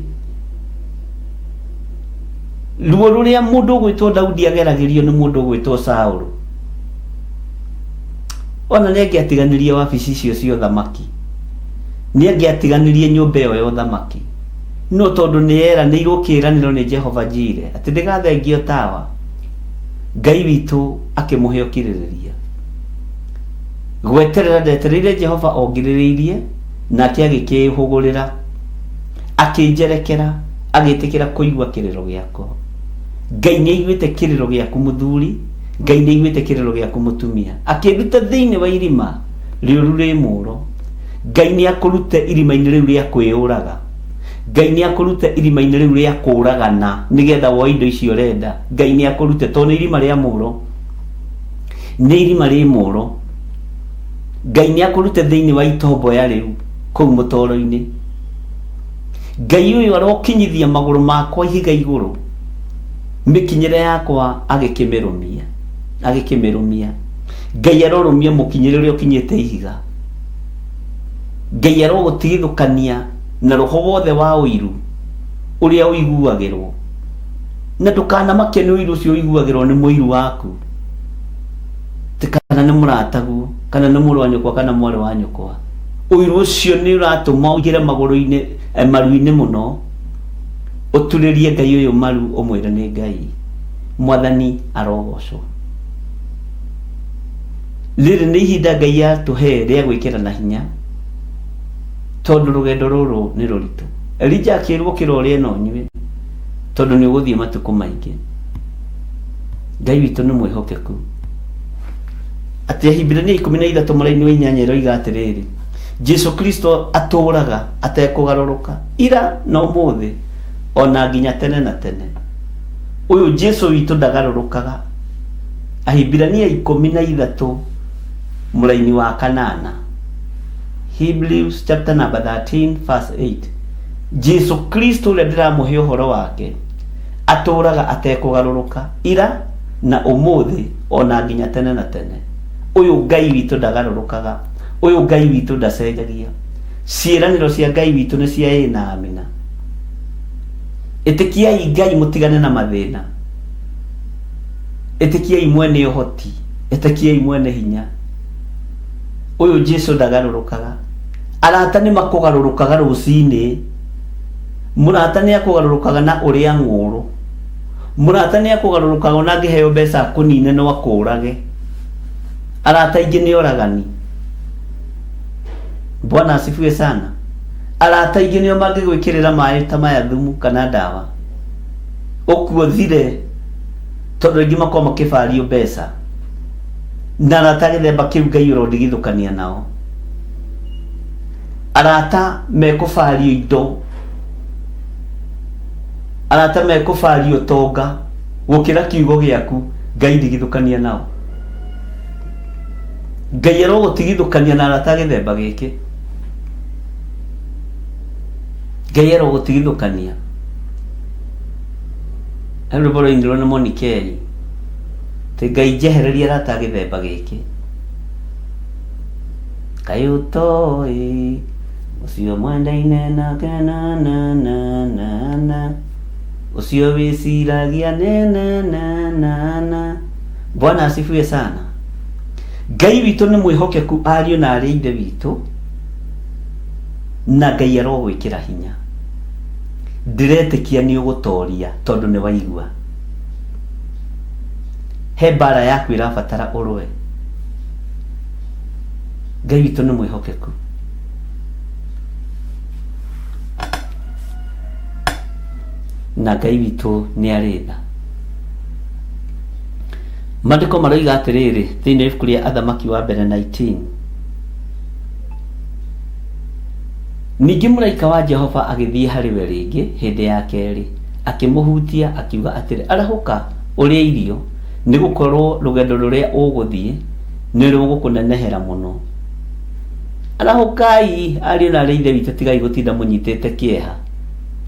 Ruo rũrĩa mũndũ ũgwĩtwo Daudi ageragĩrio nĩ mũndũ ũgwĩtwo Saũlũ. Ona nĩ angĩatiganĩrie wabici icio cia ũthamaki. Nĩ angĩatiganĩrie nyũmba ĩyo ya ũthamaki. No tondũ nĩ eranĩirwo kĩĩranĩro nĩ Jehova Jire atĩ ndĩgathengio tawa, Ngai witũ akĩmũhe ũkirĩrĩria. Gweterera ndetereire Jehova ongirĩrĩirie, nake agĩkĩĩhũgũrĩra, akĩnjerekera, agĩtĩkĩra kũigua kĩrĩro gĩakwa. Ngai nĩ aiguĩte kĩrĩro gĩaku mũthuri, Ngai nĩ aiguĩte kĩrĩro gĩaku mũtumia. Akĩnduta thĩinĩ wa irima rĩũru rĩ mũũro. Ngai nĩ akũrute irima-inĩ rĩu rĩa kwĩyũraga. Ngai nĩ akũrute irima-inĩ rĩu rĩa kũũragana nĩgetha woe indo icio ũrenda. Ngai nĩ akũrute tondũ nĩ irima rĩa mũũro. Nĩ irima rĩ mũũro. Ngai nĩ akũrute thĩinĩ wa itomboya rĩu kũu mũtoro-inĩ. Ngai ũyũ arokinyithia magũrũ makwa ihiga igũrũ, mĩkinyĩre yakwa agĩkĩmĩrũmia, agĩkĩmĩrũmia. Ngai arorũmia mũkinyĩre ũrĩa ũkinyĩte ihiga. Ngai arogũtigithũkania na roho wothe wa ũiru ũrĩa ũiguagĩrwo, na ndũkanamake nĩ ũiru ũcio ũiguagĩrwo nĩ mũiru waku, ti kana nĩ mũrataguo, kana nĩ mũrũ wa nyũkwa kana mwarĩ wa nyũkwa. Ũiru ũcio nĩ ũratũma ũingĩre magũrũ-inĩ, maru-inĩ mũno, ũturĩrie Ngai ũyũ maru ũmwĩre nĩ Ngai. Mwathani arogocwo. Rĩrĩ nĩ ihinda Ngai atũhe rĩa gwĩkĩrana hinya, tondũ rũgendo rũrũ nĩ rũritũ. Elija akĩrwo ũkĩra ũrĩe na ũnyue, tondũ nĩ ũgũthiĩ matukũ maingĩ. Ngai witũ nĩ mwĩhokeku. Atĩ Ahibirania 13 mũraini wa 8 ĩroiga atĩrĩrĩ, Jesu Kristo atũũraga atekũgarũrũka ira na ũmũthĩ ona nginya tene na tene. Ũyũ Jesu witũ ndagarũrũkaga. Ahibirania 13 mũraini wa 8. Hebrews chapter number 13 verse 8. Jesu Kristo ũrĩa ndĩramũhe ũhoro wake atũũraga atekũgarũrũka ira na ũmũthĩ ona nginya tene na tene. Ũyũ Ngai witũ ndagarũrũkaga. Ũyũ Ngai witũ ndacenjagia. Ciĩranĩro cia Ngai witũ nĩ cia ĩĩ na amina. Ĩtĩkiai Ngai mũtigane na mathĩna. Ĩtĩkiai mwene ũhoti. Ĩtĩkiai mwene hinya. Ũyũ Jesu ndagarũrũkaga. Arata nĩ makũgarũrũkaga rũcinĩ. Mũrata nĩ akũgarũrũkaga na ũrĩa ng'ũũrũ. Mũrata nĩ akũgarũrũkaga ona angĩheo mbeca akũnine no akũrage. Arata aingĩ nĩ oragani. Bwana asifiwe sana. Arata aingĩ nĩo mangĩgwĩkĩrĩra maĩ ta maya thumu kana ndawa. Ũkue ũthire tondũ aingĩ makoragwo makĩbario mbeca. Na arata a gĩthemba kĩu Ngai ũrondigithũkania nao. Arata mekũbario indo, arata mekũbario ũtonga gũkĩra kiugo gĩaku, Ngai ndigithũkania nao. Ngai arogũtigithũkania na arata a gĩthemba gĩkĩ. Ngai arogũtigithũkania. He rwĩmbo rwainirwo nĩ Monikeri, atĩ Ngai njehereria arata a gĩthemba gĩkĩ. Kaĩ ũtoĩ ũcio mwendaine nake na na na na na ũcio wĩciragia ne na na na na. Bwana asifiwe sana. Ngai witũ nĩ mwĩhokeku ariũ na arĩ ithe witũ, na Ngai arogwĩkĩra hinya. Ndĩretĩkia nĩ ũgũtoria tondũ nĩ waigua. He mbara yaku ĩrabatara ũrũe. Ngai witũ nĩ mwĩhokeku. Na Ngai witũ nĩ arĩ tha. Maandĩko maroiga atĩrĩrĩ thĩinĩ wa ibuku rĩa Athamaki wa mbere 19. Ningĩ mũraika wa Jehova agĩthiĩ harĩ we rĩngĩ hĩndĩ ya kerĩ, akĩmũhutia, akiuga atĩrĩ, Arahũka, ũrĩe irio, nĩ gũkorũo rũgendo rũrĩa ũgũthiĩ nĩ rũgũkũnenehera mũno. Arahũkai, ariũ na aarĩ a Ithe witũ, tigai gũtinda mũnyitĩte kĩeha.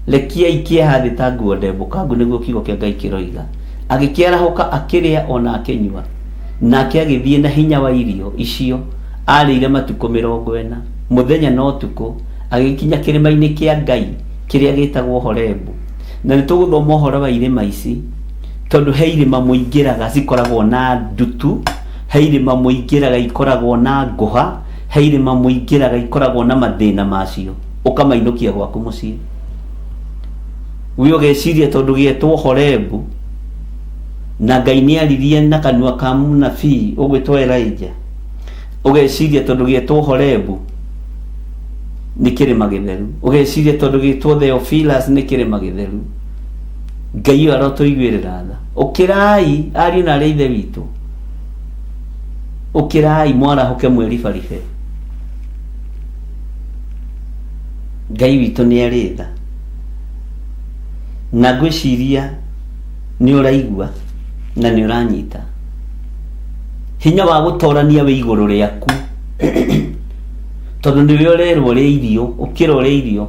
Rekiai kĩeha thĩ ta nguo ndembũkangu, nĩguo kiugo kĩa Ngai kĩroiga. Agĩkĩarahũka, akĩrĩa o na akĩnyua. Nake agĩthiĩ na hinya wa irio icio aarĩire matukũ 40, mũthenya na ũtukũ, agĩgĩkinya kĩrĩma-inĩ kĩa Ngai kĩrĩa gĩĩtagwo Horebu. Na nĩ tũgũthoma ũhoro wa irĩma ici, tondũ he irĩma mũingĩraga cikoragwo na ndutu, he irĩma mũingĩraga ikoragwo na ngũha, he irĩma mũingĩraga ikoragwo na mathĩna macio, ũkamainũkia gwaku mũciĩ. We ũgeciria tondũ gĩetwo Horebu, na Ngai nĩ aririe na kanua ka mũnabii ũgwĩtwo Elijah, ũgeciria tondũ gĩetwo Horebu nĩ kĩrĩma gĩtheru, ũgeciria tondũ gĩtwo Theophilus nĩ kĩrĩma gĩtheru. Ngai ũyũ arotũiguĩrĩra tha. Ũkĩrai ariũ na arĩ ithe witũ, ũkĩrai mwarahũke mwĩribaribe. Ngai witũ nĩ arĩ tha, na ngwĩciria nĩ ũraigua na nĩ ũranyita. Hinya wa gũtorania wĩ igũrũ rĩaku, tondũ nĩwe ũrerwo ũrĩe irio, ũkĩra ũrĩe irio.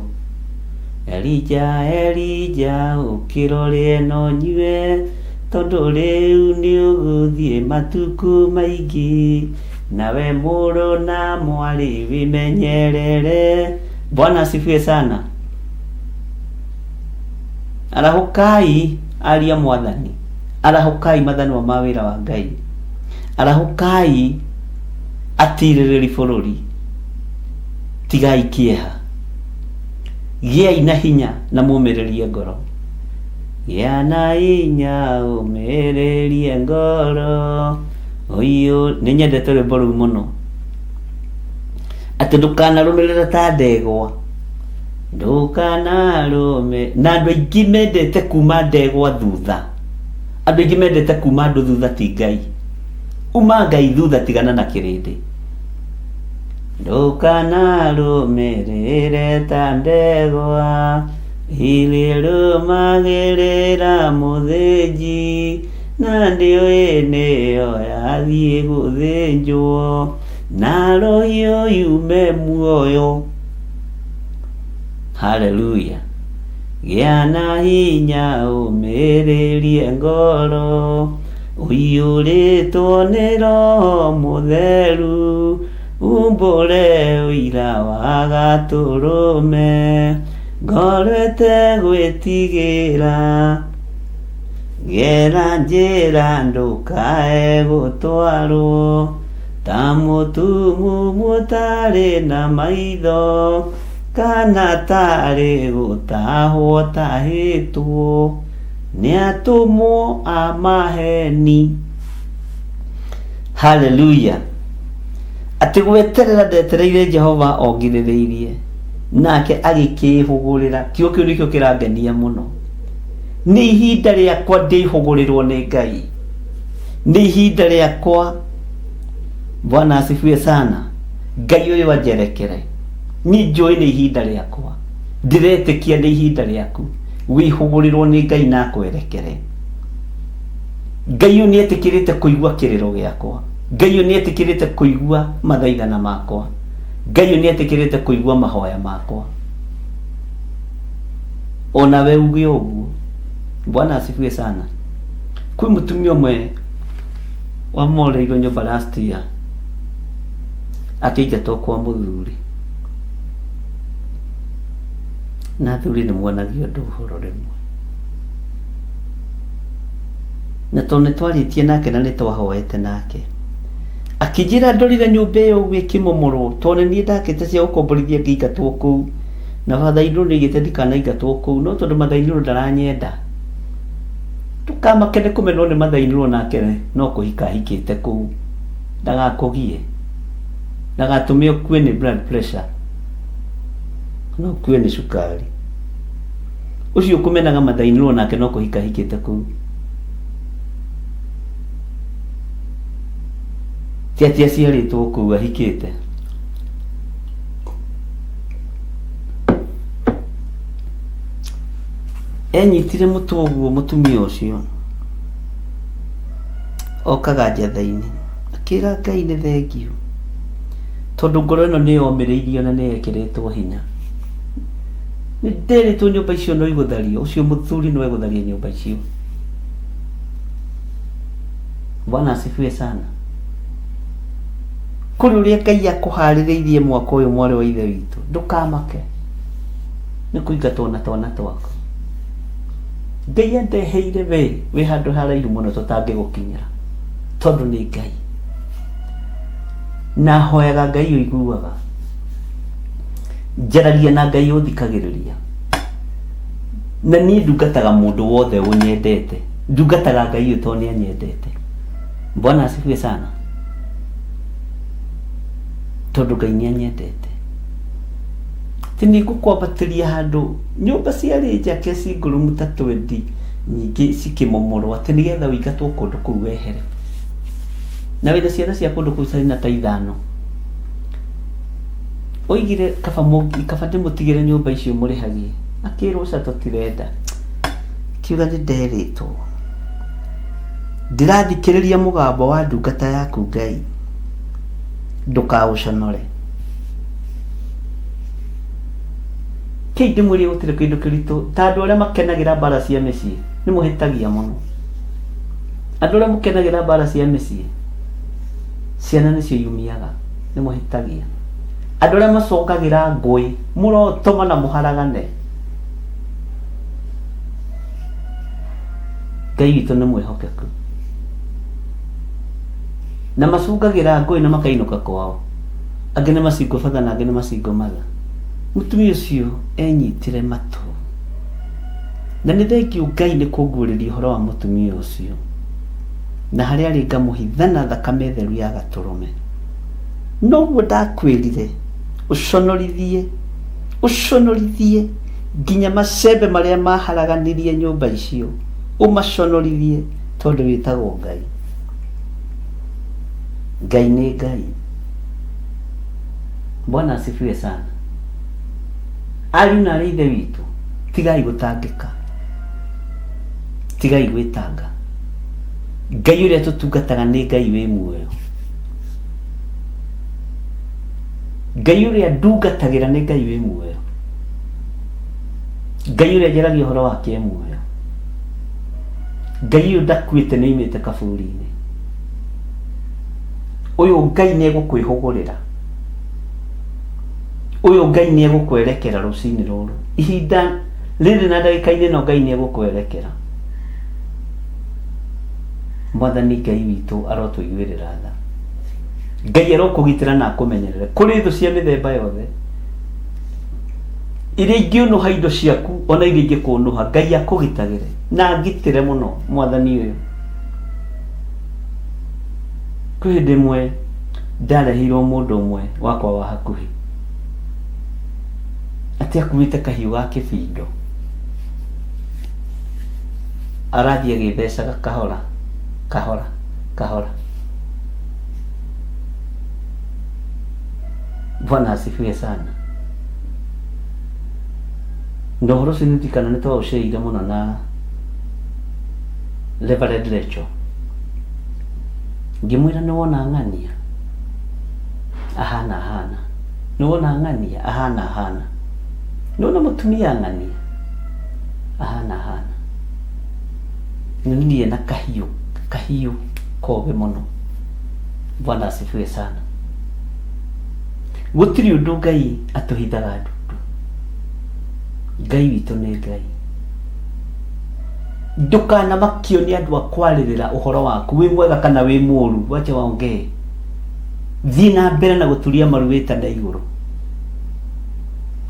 Elija, Elija, ũkĩra ũrĩe na ũnyue, tondũ rĩu nĩ ũgũthiĩ matukũ maingĩ. Nawe mũrũ na mwarĩ wĩmenyerere. Bwana asifiwe sana. Arahũkai aria mwathani, arahũkai mathanwa ma wĩra wa Ngai, arahũkai atirĩrĩri bũrũri, tigai kĩeha, gĩai na hinya na mũmĩrĩrie ngoro. Gĩa na hinya ũmĩrĩrie ngoro. Ũyũ nĩ nyendete rwĩmbo rũu mũno, atĩ ndũkanarũmĩrĩre ta ndegwa, ndũkanarũme. Na andũ aingĩ mendete kuma ndegwa thutha, andũ aingĩ mendete kuma andũ thutha ti Ngai. Uma Ngai thutha, tigana na kĩrĩndĩ. Ndũkanarũmĩrĩre ta ndegwa irĩrũmagĩrĩra mũthĩnji, na ndiũĩ nĩyo yathiĩ gũthĩnjwo, na rũhiũ yume muoyo. Haleluya. Gĩa na hinya ũmĩrĩrie ngoro, ũiyũrĩtwo nĩ Roho Mũtheru, umbũre ũira wa Gatũrũme, ngoro ĩtegwĩtigĩra. Gera njĩra ndũkae gũtwarwo, ta mũtumumu ũtarĩ na maitho, kana tarĩ gũtahwo tahĩtwo. Nĩ atũmwo a maheni. Haleluya! Atĩ gweterera ndetereire Jehova ongirĩrĩirie, nake agĩkĩĩhũgũrĩra. Kiugo kĩu nĩkĩo kĩrangenia mũno. Nĩ ihinda rĩakwa ndĩhũgũrĩrwo nĩ Ngai. Nĩ ihinda rĩakwa. Bwana asifiwe sana. Ngai ũyũ anjerekere. Niĩ njũĩ nĩ ihinda rĩakwa. Ndĩretĩkia nĩ ihinda rĩaku. Wĩhũgũrĩrwo nĩ Ngai na akwerekere. Ngai ũyũ nĩ etĩkĩrĩte kũigua kĩrĩro gĩakwa. Ngai ũyũ nĩ etĩkĩrĩte kũigua mathaithana makwa. Ngai ũyũ nĩ etĩkĩrĩte kũigua mahoya makwa. Onawe uge ũguo. Bwana asifiwe sana. Kwĩ mũtumia ũmwe wamoreirwo nyũmba last year akĩingatwo kwa mũthuri. Na athuri nĩ muonagio ũndũ ũhoro rĩmwe. Na tondũ nĩ twarĩtie nake na nĩ twahoete nake, akĩnjĩra ndorire nyũmba ĩyo ũguo ĩkĩmomorwo, tondũ nĩ niĩ ndakĩte cia gũkomborithia ngĩingatwo kũu, na batha-inĩ nĩ oigĩte ndikanaingatwo kũu, no tondũ matha-inĩ ndaranyenda, ndũkamake nĩ kũmenwo nĩ matha-inĩ nake no kũhika ahikĩte kũu, ndagakũgie, ndagatũme ũkue nĩ blood pressure, kana ũkue nĩ cukari. Ũcio ũkũmenaga matha-inĩ nake no kũhika ahikĩte kũu. Ti atĩ aciarĩtwo kũu ahikĩte. Enyitire mũtwe ũguo mũtumia ũcio okaga njatha-inĩ akĩra Ngai nĩ thengiũ tondũ ngoro ĩno nĩ yomĩrĩirio na nĩ yekĩrĩtwo hinya. Nĩ nderĩtwo nyũmba icio no igũthario, ũcio mũthuri no egũtharia nyũmba icio. Bwana asifiwe sana. Kũrĩ ũrĩa Ngai akũharĩrĩirie mwaka ũyũ mwarĩ wa ithe witũ, ndũkamake nĩ kũingatwo na twana twaku. Ngai andeheire we wĩ handũ haraihu mũno tũtangĩgũkinyĩra tondũ nĩ Ngai. Na hoyaga Ngai ũiguaga. Njaragia na Ngai ũthikagĩrĩria. Na niĩ ndungataga mũndũ wothe ũnyendete. Ndungataga Ngai ũyũ tondũ nĩ anyendete. Bwana asifiwe sana. Tondũ Ngai nĩ anyendete. Atĩ nĩ ngũkwambatĩria handũ nyũmba ciarĩ njake single room ta twendi nyingĩ cikĩmomorwo atĩ nĩgetha ũingatwo kũndũ kũu wehere. Na wĩna ciana cia kũndũ kũu ciana ta ithano. Oigire kaba kaba ndĩmũtigĩre nyũmba icio mũrĩhagie. Akĩrwo ca tũtirenda. Akiuga nĩ nderĩtwo. Ndĩrathikĩrĩria mũgambo wa ndungata yaku Ngai. Ndũkaũconore. Kĩi ndĩmwĩrie gũtirĩ kĩndũ kĩritũ ta andũ arĩa makenagĩra mbara cia mĩciĩ nĩ mũhĩtagia mũno. Andũ arĩa mũkenagĩra mbara cia mĩciĩ ciana nĩcio iumiaga nĩ mũhĩtagia. Andũ arĩa macokagĩra ngũĩ mũrotoma na mũharagane. Ngai witũ nĩ mwĩhokeku. Na macungagĩra ngũĩ na makainũka kwao. Angĩ nĩ macingo batha na angĩ nĩ macingo matha. Mũtumia ũcio enyitire matũ. Na nĩ thengiũ Ngai nĩ kũnguũrĩria ũhoro wa mũtumia ũcio. Na harĩa arĩ ngamũhitha na thakame theru ya gatũrũme. Noguo ndakwĩrire ũconorithie, ũconorithie nginya macembe marĩa maharaganirie nyũmba icio, ũmaconorithie tondũ wĩtagwo Ngai. Ngai nĩ Ngai. Bwana asifiwe sana. Ariũ na arĩ ithe witũ, tigai gũtangĩka, tigai gwĩtanga. Ngai ũrĩa tũtungataga nĩ Ngai wĩ muoyo. Ngai ũrĩa ndungatagĩra nĩ Ngai wĩ muoyo. Ngai ũrĩa njaragia ũhoro wake e muoyo. Ngai ũyũ ndakuĩte nĩ oimĩte kaburi-inĩ. Ũyũ Ngai nĩ egũkwĩhũgũrĩra. Ũyũ Ngai nĩ egũkwerekera rũcinĩ rũrũ. Ihinda rĩrĩ na ndagĩka-inĩ ĩno Ngai nĩ egũkwerekera. Mwathani Ngai witũ arotũiguĩrĩra tha. Ngai arokũgitĩra na akũmenyerere kũrĩ thũ cia mĩthemba yothe. Iria ingĩũnũha indo ciaku ona iria ingĩkũnũha, Ngai akũgitagĩre na angitĩre mũno mwathani ũyũ. Kwĩ hĩndĩ ĩmwe ndareheirwo mũndũ ũmwe wakwa wa hakuhĩ atĩ akuĩte kahiũ ga kĩbindo arathiĩ agĩthecaga kahora kahora kahora. Bwana asifiwe sana. Na ũhoro ũcio nĩndirikana nĩ twaũceire mũno na Reverend Rachel. Ngĩmwĩra nĩ wona ng'ania ahana ahana, nĩ wona ng'ania ahana ahana, nĩ wona mũtumia ng'ania ahana ahana. Nĩ na kahiũ kahiũ kogĩ mũno. Bwana asifiwe sana. Gũtirĩ ũndũ Ngai atũhithaga ndundu. Ngai witũ nĩ Ngai. Ndũkanamakio nĩ andũ a kwarĩrĩra ũhoro waku wĩ mwega kana wĩ mũru, wacha waongee. Thiĩ na mbere na gũturia maru wĩtane igũrũ.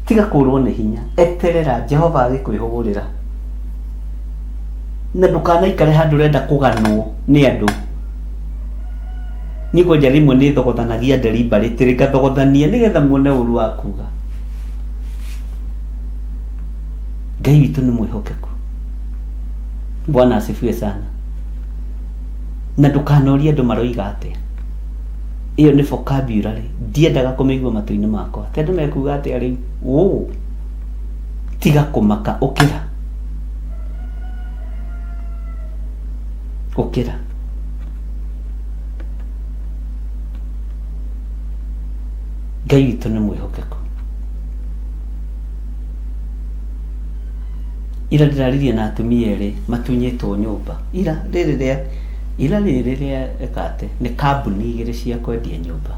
Tiga kũrwo nĩ hinya, eterera Jehova agĩkwĩhũgũrĩra. Na ndũkanaikare handũ ũrenda kũganwo nĩ andũ. Niĩ kwanja rĩmwe nĩ thogothanagia deliberately ngathogothania nĩgetha muone ũru wa kuga. Ngai witũ nĩ mwĩhokeku. Bwana asifiwe sana. Na ndũkanorie andũ maroiga atĩa. Ĩyo nĩ vocabulary ndiendaga kũmĩigua matũ-inĩ makwa. Atĩ andũ mekuga atĩa rĩu? Ũũ. Tiga kũmaka, ũkĩra. Ũkĩra. Ngai witũ nĩ mwĩhokeku. Ira ndĩraririe na atumia erĩ matunyĩtwo nyũmba. Ira rĩrĩ rĩa ira rĩrĩ rĩa ĩkate nĩ kambuni igĩrĩ cia kwendia nyũmba.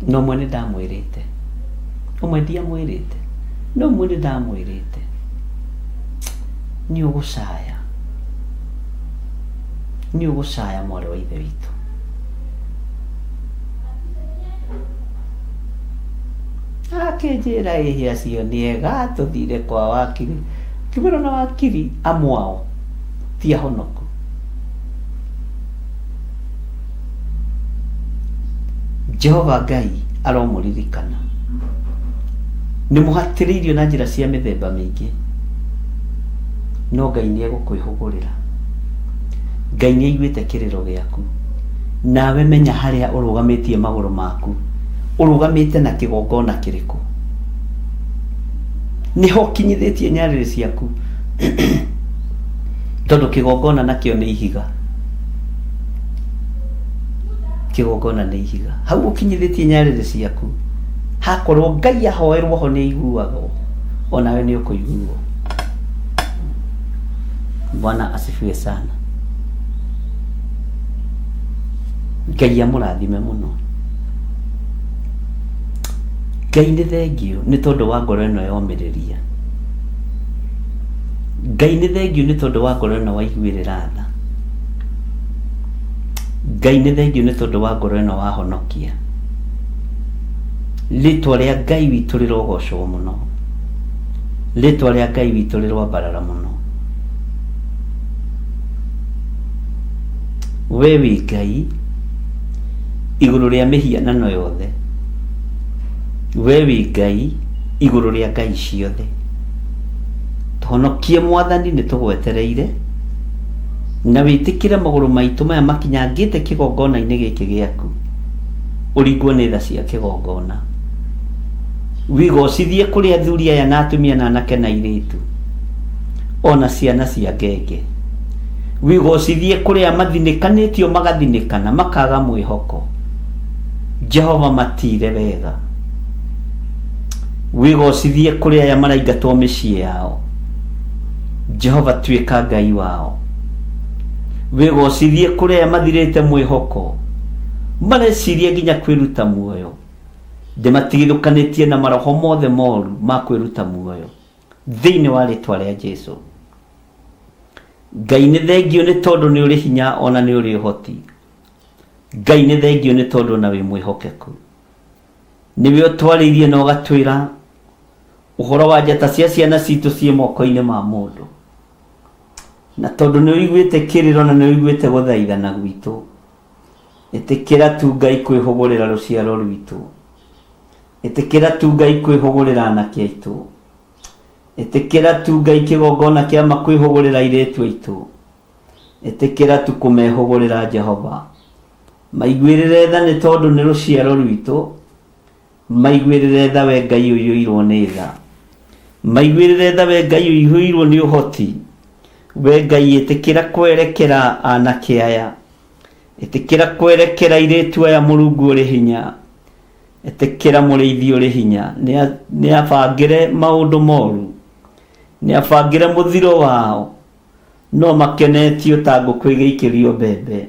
Na ũmwe nĩ ndamwĩrĩte, ũmwe ndiamwĩrĩte, no ũmwe nĩ ndamwĩrĩte nĩ ũgũcaya, nĩ ũgũcaya mwarĩ wa ithe witũ. Akĩnjĩra ĩhĩ acio nĩ ega tũthire kwa wakiri. Ngĩmwĩra ona wakiri amwe ao ti ahonoku. Jehova Ngai aromũririkana. Nĩ mũhatĩrĩirio na njĩra cia mĩthemba mĩingĩ, no Ngai nĩ egũkwĩhũgũrĩra. Ngai nĩ aiguĩte kĩrĩro gĩaku. Nawe menya harĩa ũrũgamĩtie magũrũ maku. Ũrũgamĩte na kĩgongona kĩrĩkũ? Nĩho ũkinyithĩtie nyarĩrĩ ciaku? Tondũ kĩgongona nakĩo nĩ ihiga. Kĩgongona nĩ ihiga. Hau ũkinyithĩtie nyarĩrĩ ciaku, hakorwo Ngai ahoerwo ho nĩ aiguagwo, onawe nĩ ũkũiguo. Bwana asifiwe sana. Ngai amũrathime mũno. Ngai nĩ thengiũ nĩ tondũ wa ngoro ĩno yomĩrĩria. Ngai nĩ thengiũ nĩ tondũ wa ngoro ĩno waiguĩrĩra tha. Ngai nĩ thengiũ nĩ tondũ wa ngoro ĩno wahonokia. Rĩtwa rĩa Ngai witũ rĩrogocwo mũno. Rĩtwa rĩa Ngai witũ rĩroambarara mũno. We wĩ Ngai igũrũ rĩa mĩhianano yothe. We wĩ Ngai igũrũ rĩa ngai ciothe. Tũhonokie Mwathani nĩ tũgwetereire, na wĩtĩkĩre magũrũ maitũ maya makinyangĩte kĩgongona-inĩ gĩkĩ gĩaku, ũringwo nĩ tha cia kĩgongona. Wĩgocithie kũrĩ athuri aya na atumia na anake na airĩtu, o na ciana cia ngenge. Wĩgocithie kũrĩ aya mathinĩkanĩtio magathinĩkana makaga mwĩhoko. Jehova matiire wega. Wĩgocithie kũrĩ aya maraingatwo mĩciĩ yao. Jehova tuĩka Ngai wao. Wĩgocithie kũrĩ aya mathirĩte mwĩhoko, mareciria nginya kwĩruta muoyo. Ndĩmatigithũkanĩtie na maroho mothe moru ma kwĩruta muoyo thĩinĩ wa rĩtwa rĩa Jesu. Ngai nĩ thengiũ nĩ tondũ nĩ ũrĩ hinya ona nĩ ũrĩ ũhoti. Ngai nĩ thengio nĩ tondũ ona wĩ mwĩhokeku. Nĩwe ũtwarĩirie na ũgatwĩra ũhoro wa njata cia ciana citũ ciĩ moko-inĩ ma mũndũ. Na tondũ nĩ ũiguĩte kĩrĩro na nĩ ũiguĩte gũthaithana gwitũ, ĩtĩkĩra tu Ngai kwĩhũgũrĩra rũciaro rwitũ. Ĩtĩkĩra tu Ngai kwĩhũgũrĩra anake aitũ. Ĩtĩkĩra tu Ngai kĩgongona kĩa ma kwĩhũgũrĩra airĩtu aitũ. Ĩtĩkĩra tu kũmehũgũrĩra Jehova. Maiguĩrĩre tha nĩ tondũ nĩ rũciaro rwitũ. Maiguĩrĩre tha we Ngai ũiyũirwo nĩ tha. Maiguĩrĩre tha we Ngai ũiyũirwo nĩ ũhoti. We Ngai ĩtĩkĩra kwerekera anake aya. Ĩtĩkĩra kwerekera airĩtu aya Mũrungu ũrĩ hinya. Ĩtĩkĩra mũrĩithi ũrĩ hinya. Nĩ abangĩre maũndũ moru. Nĩ abangĩre mũthiro wao. No makenetio ta ngũkũ ĩgĩikĩrio mbembe.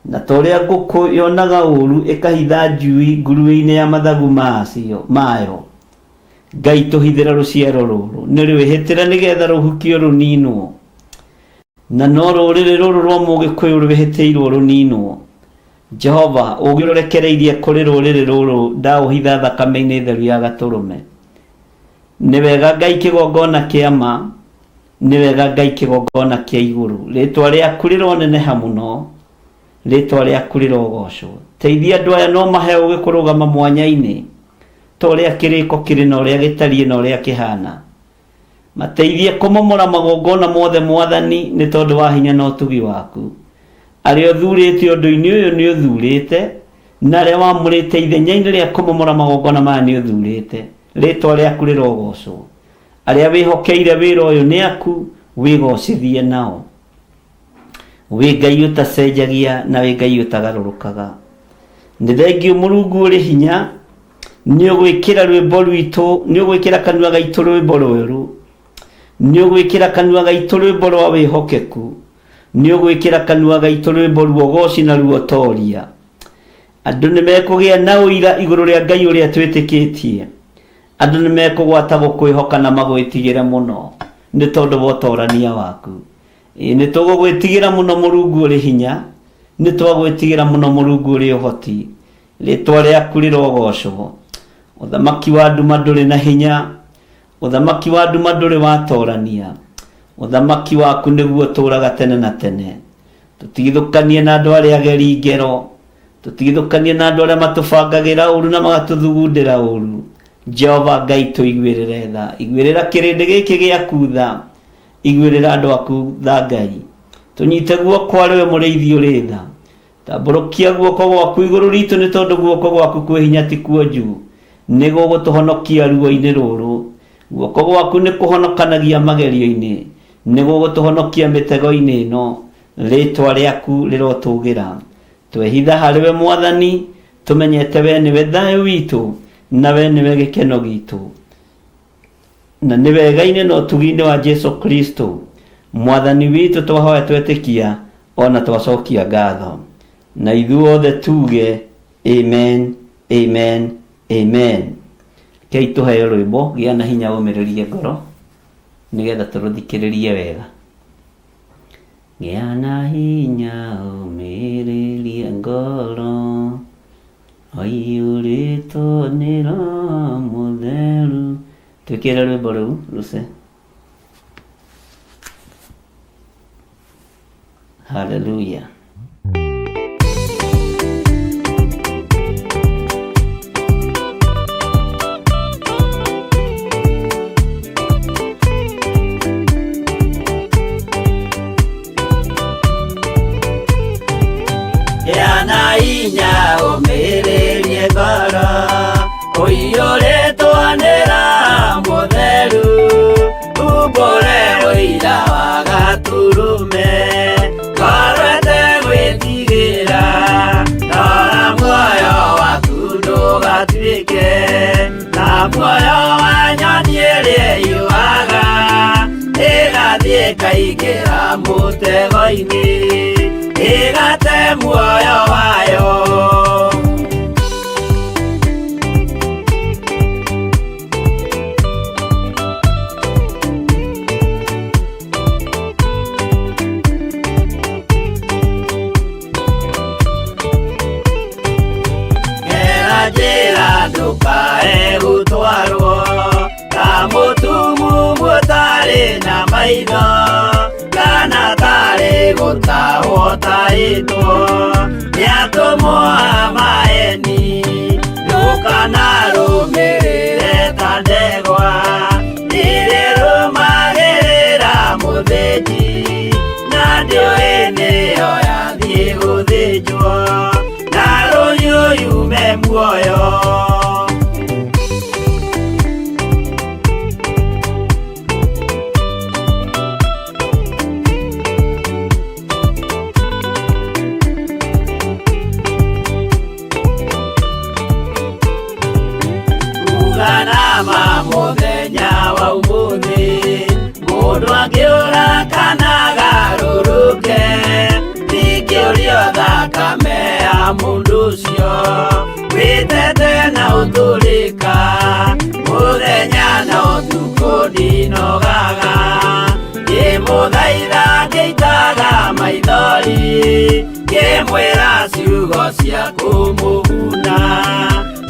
Na ta ũrĩa ngũkũ yonaga ũũru ĩkahitha njui nguruĩ-inĩ ya mathagu macio mayo, Ngai tũhithĩre rũciaro rũrũ, nĩ rwĩhĩtĩre nĩgetha rũhukio rũninwo. Na no rũrĩrĩ rũrũ rwa Mũgĩkũyũ rwĩhĩtĩirwo rũninwo. Jehova, ũũgĩ ũrekereirie kũrĩ rũrĩrĩ rũrũ ndaũhitha thakame-inĩ theru ya Gatũrũme. Nĩ wega Ngai kĩgongona kĩa ma, Nĩ wega Ngai kĩgongona kĩa igũrũ. Rĩtwa rĩaku rĩroneneha mũno. Rĩtwa rĩaku rĩrogocwo. Teithia andũ aya no mahe ũgĩ kũrũgama mwanya-inĩ ta ũrĩa kĩrĩko kĩrĩ na ũrĩa gĩtariĩ na ũrĩa kĩhana. Mateithie kũmomora magongona mothe Mwathani nĩ tondũ wa hinya na ũtugi waku. Arĩa ũthurĩte ũndũ-inĩ ũyũ nĩ ũthurĩte, na arĩa wamũrĩte ithenya-inĩ rĩa kũmomora magongona maya nĩ ũthurĩte. Rĩtwa rĩaku rĩrogocwo. Arĩa wĩhokeire wĩra ũyũ nĩ aku, wĩgocithie nao. Wĩ Ngai ũtacenjagia na wĩ Ngai ũtagarũrũkaga. Nĩ thengiũ Mũrungu ũrĩ hinya, nĩ ũgwĩkĩra rwĩmbo rwitũ, nĩ ũgwĩkĩra kanua gaitũ rwĩmbo rwerũ, nĩ ũgwĩkĩra kanua gaitũ rwĩmbo rwa wĩhokeku, nĩ ũgwĩkĩra kanua gaitũ rwĩmbo rwa ũgoci na rwa ũtoria. Andũ nĩ mekũgĩa na ũira igũrũ rĩa Ngai ũrĩa twĩtĩkĩtie. Andũ nĩ mekũgwata gũkwĩhoka na magwĩtigĩre mũno nĩ tondũ wa ũtorania waku. Ĩĩ nĩ tũgũgwĩtigĩra mũno Mũrungu ũrĩ hinya, nĩ twagwĩtigĩra mũno Mũrungu ũrĩ ũhoti. Rĩtwa rĩaku rĩrogocwo. Ũthamaki wa nduma ndũrĩ na hinya, ũthamaki wa nduma ndũrĩ watorania. Ũthamaki waku nĩguo ũtũũraga tene na tene. Tũtigithũkanie na andũ arĩa ageri ngero, Tũtigithũkanie na andũ arĩa matũbangagĩra ũũru na magatũthugundĩra ũũru. Jehova Ngai tũiguĩrĩre tha. Iguĩrĩra kĩrĩndĩ gĩkĩ gĩaku tha. Iguĩrĩra andũ aku tha Ngai. Tũnyite guoko arĩ we mũrĩithi ũrĩ tha. Tambũrũkia guoko gwaku igũrũ ritũ nĩ tondũ guoko gwaku kwĩ hinya ti kuonju. Nĩ gũgũtũhonokia ruo-inĩ rũrũ. Guoko gwaku nĩ kũhonokanagia magerio-inĩ. Nĩ gũgũtũhonokia mĩtego-inĩ ĩno. Rĩĩtwa rĩaku rĩrotũgĩra. Twehitha harĩ we Mwathani, tũmenyete we nĩwe thayũ witũ, na we nĩwe gĩkeno gitũ. Na nĩ wega-inĩ na ũtugi-inĩ wa Jesu Kristo, Mwathani witũ twahoya twetĩkia, o na twacokia ngatho. Na ithuothe tuge, Amen, Amen, Amen. Rekei tũheo rwĩmbo, gĩa na hinya ũmĩrĩrie ngoro, nĩgetha tũrũthikĩrĩrie wega. Gĩa na hinya ũmĩrĩrie ngoro, Waiyũrĩtwo nĩ Roho Mũtheru. Twĩkĩre rwĩmbo rũu Lucy. Hallelujah. Gĩa na hinya ũmĩrĩrie ngoro ũiyũrĩtwo nĩ Roho Mũtheru umbũre ũira wa Gatũrũme ngoro ĩtegwĩtigĩra rora muoyo waku ndũgatuĩke na muoyo wa nyoni ĩrĩa ĩyũaga ĩgathiĩ ĩkaingĩra mũtego-inĩ ĩgate muoyo wayo. maitho kana tarĩ gũtahwo tahĩtwo nĩ atũmwo a maeni ndũkanarũmĩrĩre ta ndegwa irĩrũmagĩrĩra mũthĩnji na ndĩũĩ nĩyo yathiĩ gũthĩnjwo na rũhiũ yume muoyo. Uganama mũthenya wa ũmũthĩ mũndũ angĩũra kana agarũrũke ndingĩũrio thakame ya mũndũ ũcio wĩtete na ũtũrĩka mũthenya na ũtukũ ndinogaga ngĩmũthaitha ngĩitaga maithori ngĩmwĩra ciugo cia kũmũguna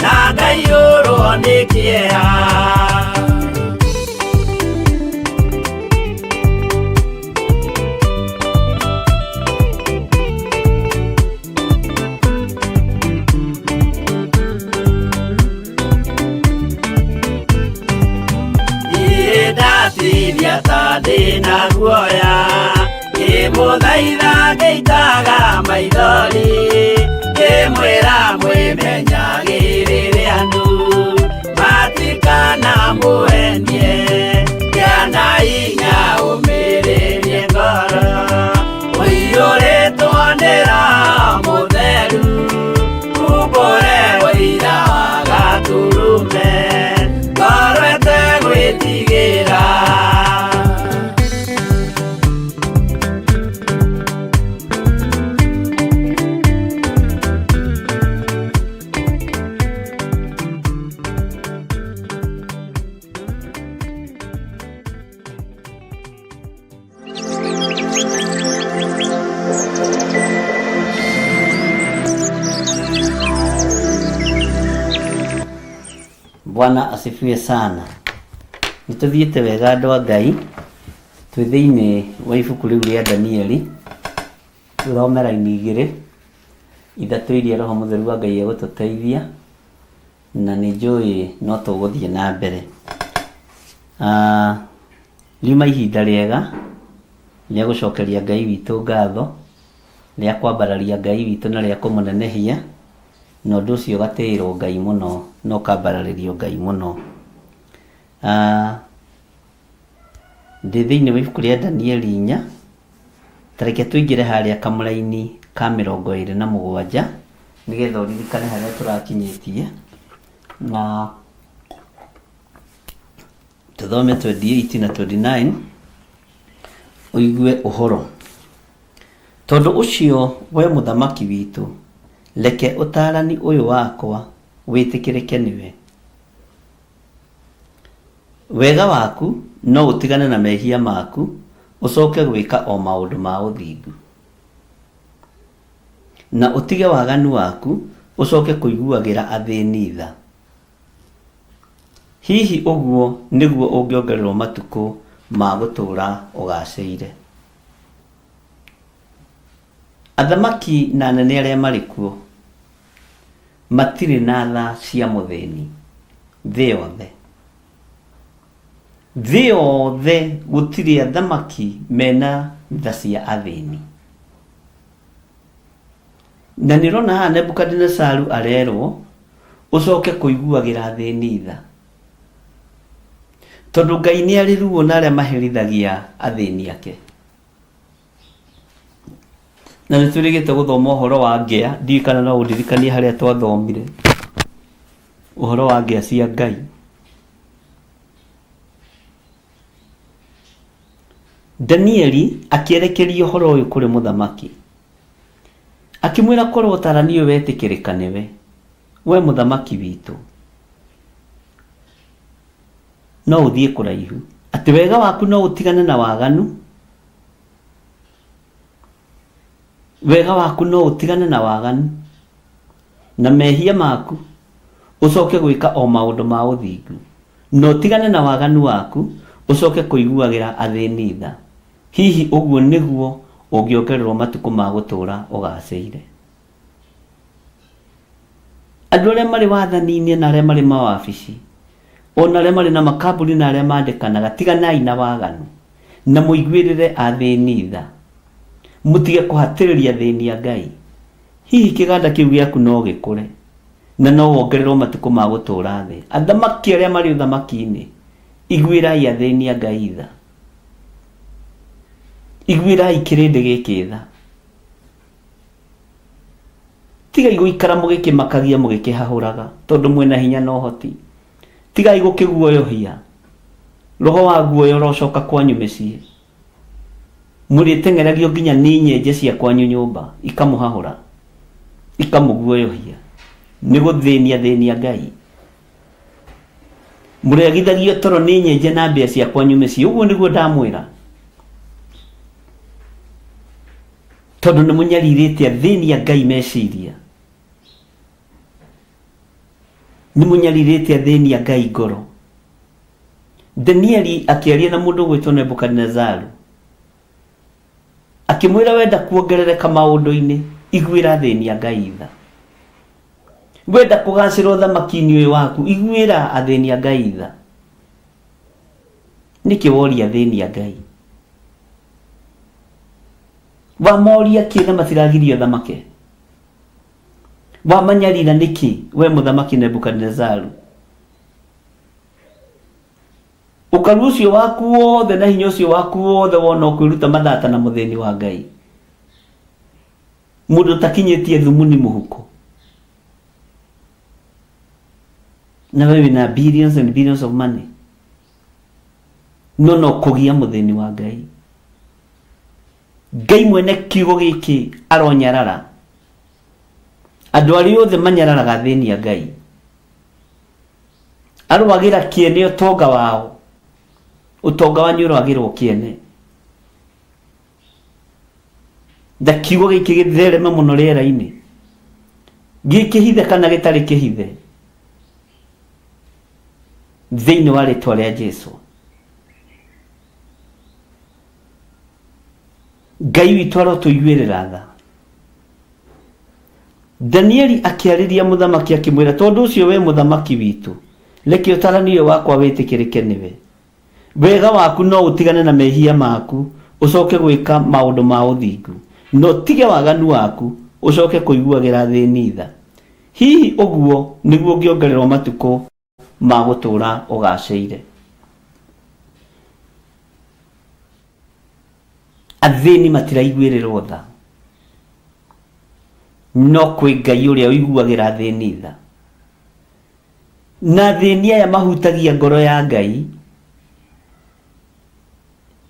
na ngaiyũrwo nĩ kĩeha. Ndatithia ta ndĩna guoya ngĩmũthaitha ngĩitaga maithori ngĩmwĩra mwĩmenyagĩrĩre andũ matikanamũenie gĩa na hinya ũmĩrĩrie ngoro ũiyũrĩtwo nĩ Roho Mũtheru umbũre ũira wa Gatũrũme ngoro ĩtegwĩtigĩra. Bwana asifiwe sana. Nĩ tũthiĩte wega andũ a Ngai, twĩ thĩinĩ wa ibuku rĩu rĩa Danieli, tũthome raini igĩrĩ, ithatũ iria Roho Mũtheru wa Ngai egũtũteithia, na nĩ njũĩ no tũgũthiĩ na mbere. Riuma ihinda rĩega rĩa gũcokeria Ngai witũ ngatho, rĩa kwambararia Ngai witũ na rĩa kũmũnenehia, na ũndũ ũcio ũgatĩĩrwo Ngai mũno na ũkambararĩrio Ngai mũno. Ndĩ thĩinĩ wa ibuku rĩa Danieli 4, ta reke tũingĩre harĩa kamũraini ka 27 nĩgetha ũririkane harĩa tũrakinyĩtie, na tũthome 28 na 29 ũigue ũhoro. Tondũ ũcio we mũthamaki witũ, reke ũtaarani ũyũ wakwa wĩtĩkĩrĩke nĩwe. Wega waku no ũtigane na mehia maku, ũcoke gwĩka o maũndũ ma ũthingu. Na ũtige waganu waku, ũcoke kũiguagĩra athĩni tha. Hihi ũguo nĩguo ũngĩongererwo matukũ ma gũtũũra ũgacĩire. Athamaki na anene arĩa marĩ kuo matirĩ na tha cia mũthĩni thĩ yothe. Thĩ yothe gũtirĩ athamaki mena tha cia athĩni. Na nĩ ũrona haha Nebukadinesaru arerwo ũcoke kũiguagĩra athĩni tha. Tondũ Ngai nĩ arĩ ruo na arĩa maherithagia athĩni ake. Na nĩ twĩrĩgĩte gũthoma ũhoro wa ngĩa, ndiũĩ kana no ũndirikanie harĩa twathomire ũhoro wa ngĩa cia Ngai. Danieli akĩerekeria ũhoro ũyũ kũrĩ mũthamaki, akĩmwĩra korwo ũtarani ũyũ wetĩkĩrĩka nĩwe, we mũthamaki witũ, no ũthiĩ kũraihu, atĩ wega waku no ũtigane na waganu, wega waku no ũtigane na waganu, na mehia maku ũcoke gwĩka o maũndũ ma ũthingu, na ũtigane na waganu waku, Ũcoke kũiguagĩra athĩni tha. Hihi ũguo nĩguo ũngĩongererwo matukũ ma gũtũũra ũgaacĩire. Andũ arĩa marĩ wathani-inĩ na arĩa marĩ mawabici, o na arĩa marĩ na makambuni na arĩa mandĩkanaga, tiganai na waganu na mũiguĩrĩre athĩni tha. Mũtige kũhatĩrĩria athĩni a Ngai. Hihi kĩganda kĩu gĩaku no gĩkũre na no wongererwo matukũ ma gũtũũra thĩ. Athamaki arĩa marĩ ũthamaki-inĩ, iguĩrai athĩni a Ngai tha. Iguĩrai kĩrĩndĩ gĩkĩ tha. Tigai gũikara mũgĩkĩmakagia mũgĩkĩhahũraga tondũ mwĩna hinya na ũhoti. Tigai gũkĩguoyohia. Roho wa guoya ũrocoka kwanyu mĩciĩ. Mũrĩteng'eragio nginya nĩ nyenje cia kwanyu nyũmba ikamũhahũra, ikamũguoyohia. Nĩ gũthĩnia thĩnia Ngai. Mũrĩagithagio toro nĩ nyenje na mbĩa cia kwanyu mĩciĩ. Ũguo nĩguo ndamwĩra. Tondũ nĩ mũnyarirĩte athĩni a Ngai meciria. Nĩ mũnyarirĩte athĩni a Ngai ngoro. Danieli akĩaria na mũndũ ũgwĩtwo Nebukadinezaru. Akĩmwĩra wenda kuongerereka maũndũ-inĩ, iguĩra athĩni a Ngai tha. Wenda kũgacĩra ũthamaki-inĩ ũyũ waku, iguĩra athĩni a Ngai tha. Nĩkĩ woria athĩni a Ngai? Wamoria kĩ na matiragirio thamake? Wamanyarira nĩkĩ we mũthamaki Nebukadinezaru? Ũkaru ũcio waku wothe na hinya ũcio waku wothe wona ũkwĩruta mathata na mũthĩni wa Ngai. Mũndũ ũtakinyĩtie thumuni mũhuko. Na we wĩna billions and billions of money. No no kũgia mũthĩni wa Ngai. Ngai mwene kiugo gĩkĩ aronyarara. Andũ arĩa othe manyararaga athĩni a Ngai. Arwagĩra kĩene ũtonga wao. Ũtonga wanyu ũrwagĩrwo kĩene. Na kiugo gĩkĩ gĩthereme mũno rĩera-inĩ. Gĩkĩhithe kana gĩtarĩ kĩhithe. Thĩinĩ wa rĩtwa rĩa Jesu. Ngai witũ arotũiguĩrĩra tha. Danieli akĩarĩria mũthamaki akĩmwĩra, tondũ ũcio we mũthamaki witũ, reke ũtarani ũyũ wakwa wĩtĩkĩrĩke nĩwe. Wega waku no ũtigane na mehia maku, ũcoke gwĩka maũndũ ma ũthingu, na ũtige waganu waku, ũcoke kũiguagĩra athĩni tha. Hihi ũguo nĩguo ũngĩongererwo matukũ ma gũtũũra ũgaacĩire. Athĩni matiraiguĩrĩrwo tha, no kwĩ Ngai ũrĩa ũiguagĩra athĩni tha. Na athĩni aya mahutagia ngoro ya Ngai.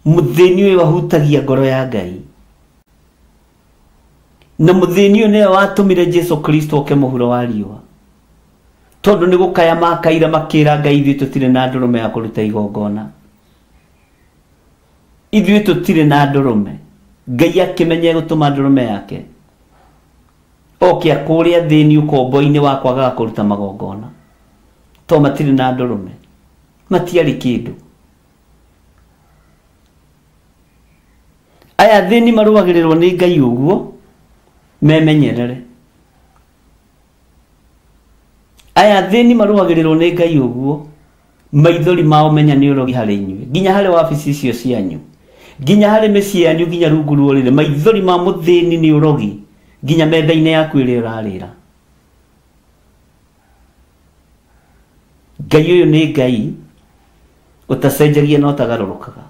Mũthĩni ũyũ ahutagia ngoro ya Ngai. Na mũthĩni ũyũ nĩwe watũmire Jesu Kristo oke mũhuro wa riũa. Tondũ nĩ gũkaya makaire makĩra Ngai ithuĩ tũtirĩ na ndũrũme ya kũruta igongona. Ithuĩ tũtirĩ na ndũrũme. Ngai akĩmenya egũtũma ndũrũme yake. Oke akũũre athĩni ũkombo-inĩ wa kwagaga kũruta magongona. To matirĩ na ndũrũme. Matiarĩ kĩndũ. Aya athĩni marũagĩrĩrwo nĩ Ngai ũguo, memenyerere. Aya athĩni marũagĩrĩrwo nĩ Ngai ũguo, maithori mao menya nĩ ũrogi harĩ inyuĩ, nginya harĩ wabici icio cianyu, nginya harĩ mĩciĩ yanyu, nginya rungu rwa ũrĩrĩ. Maithori ma mũthĩni nĩ ũrogi, nginya metha-inĩ yaku ĩrĩa ũrarĩra. Ngai ũyũ nĩ Ngai ũtacenjagia na ũtagarũrũkaga.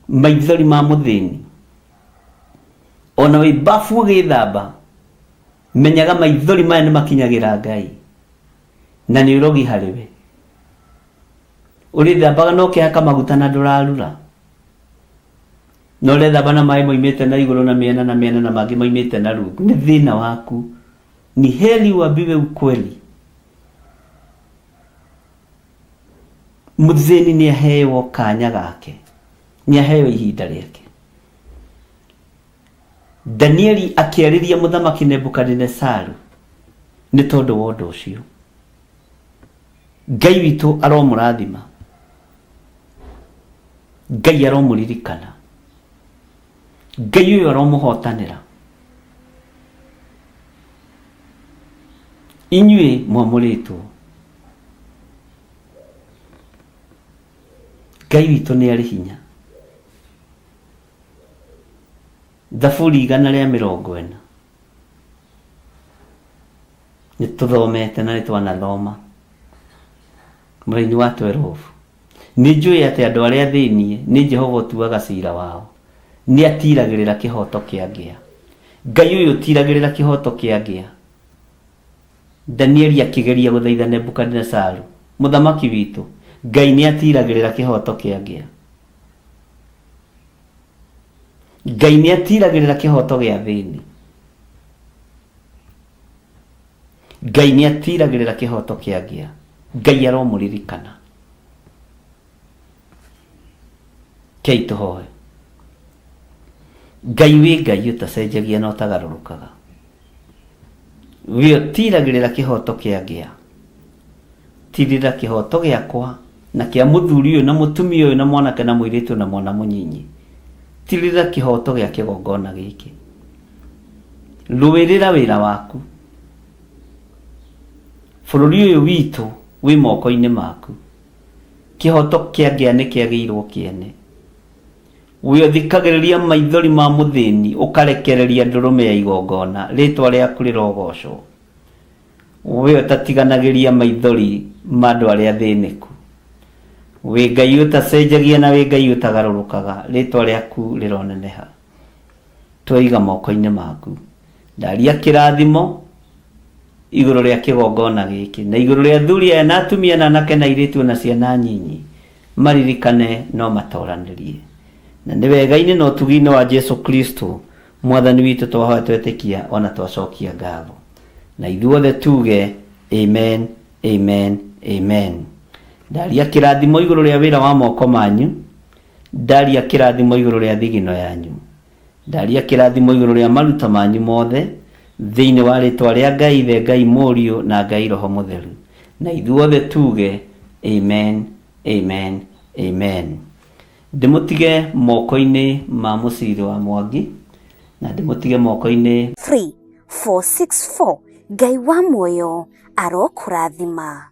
Maithori ma mũthĩni ona wĩ bafu ũgĩthamba, menyaga maithori maya nĩ makinyagĩra Ngai na nĩ ũrogi harĩ we. Ũrĩthambaga na ũkehaka maguta na ndũrarura, na ũrethamba na maĩ moimĩte na igũrũ na mĩena na mĩena na mangĩ moimĩte na rungu, nĩ thĩna waku. Ni heri uambiwe ukweli. Mũthĩni nĩ aheo kanya gake, nĩ aheo ihinda rĩake. Danieli akĩarĩria mũthamaki Nebukadinesaru nĩ tondũ wa ũndũ ũcio. Ngai witũ aromũrathima, Ngai aromũririkana, Ngai ũyũ aromũhotanĩra. Inyuĩ mwamũrĩtwo, Ngai witũ nĩ arĩ hinya. Thaburi 140 nĩ tũthomete na nĩ twanathoma mũraini wa 12. Nĩ njũĩ atĩ andũ arĩa athĩnie nĩ Jehova ũtuaga cira wao, nĩ atiragĩrĩra kĩhoto kĩa ngĩa. Ngai ũyũ ũtiragĩrĩra kĩhoto kĩa ngĩa. Danieli akĩgeria gũthaitha Nebukadinesaru, mũthamaki witũ, Ngai nĩ atiragĩrĩra kĩhoto kĩa ngĩa. Ngai nĩ atiragĩrĩra kĩhoto gĩa thĩni. Ngai nĩ atiragĩrĩra kĩhoto kĩa ngĩa. Ngai aromũririkana. Kei tũhoe. Ngai wĩ Ngai ũtacenjagia na ũtagarũrũkaga. We ũtiragĩrĩra kĩhoto kĩa ngĩa. Tirĩra kĩhoto gĩakwa na kĩa mũthuri ũyũ na mũtumia ũyũ na mwanake na mũirĩtu na mwana mũnyinyi. Tirĩra kĩhoto gĩa kĩgongona gĩkĩ. Rũĩrĩra wĩra waku. Bũrũri ũyũ witũ wĩ moko-inĩ maku. Kĩhoto kĩa ngĩa nĩ kĩagĩirwo kĩene. We ũthikagĩrĩria maithori ma mũthĩni, ũkarekereria ndũrũme ya igongona, rĩĩtwa rĩaku rĩrogocwo. We ũtatiganagĩria maithori ma andũ arĩa athĩnĩku. Wĩ Ngai ũtacenjagia na wĩ Ngai ũtagarũrũkaga, rĩĩtwa rĩaku rĩroneneha. Tweiga moko-inĩ maku. Ndaria kĩrathimo igũrũ rĩa kĩgongona gĩkĩ na igũrũ rĩa athuri aya na atumia na anake na airĩtu na ciana nyinyi, maririkane no matoranĩrie. Na nĩ wega-inĩ na ũtugi-inĩ wa Jesu Kristo Mwathani witũ twahoya twetĩkia ona twacokia ngatho. Na ithuothe tuge amen, amen, amen. Ndaria kĩrathimo igũrũ rĩa wĩra wa moko manyu, ndaria kĩrathimo igũrũ rĩa thigino yanyu, ndaria kĩrathimo igũrũ rĩa maruta manyu mothe, thĩinĩ wa rĩtwa rĩa Ngai Ithe, Ngai Mũriũ na Ngai Roho Mũtheru. Na ithuothe tuge amen, amen, amen. Ndĩmũtige moko-inĩ ma Mũciri wa Mwangi, na ndĩmũtige moko-inĩ 3 4 6 4 Ngai wa muoyo arokũrathima.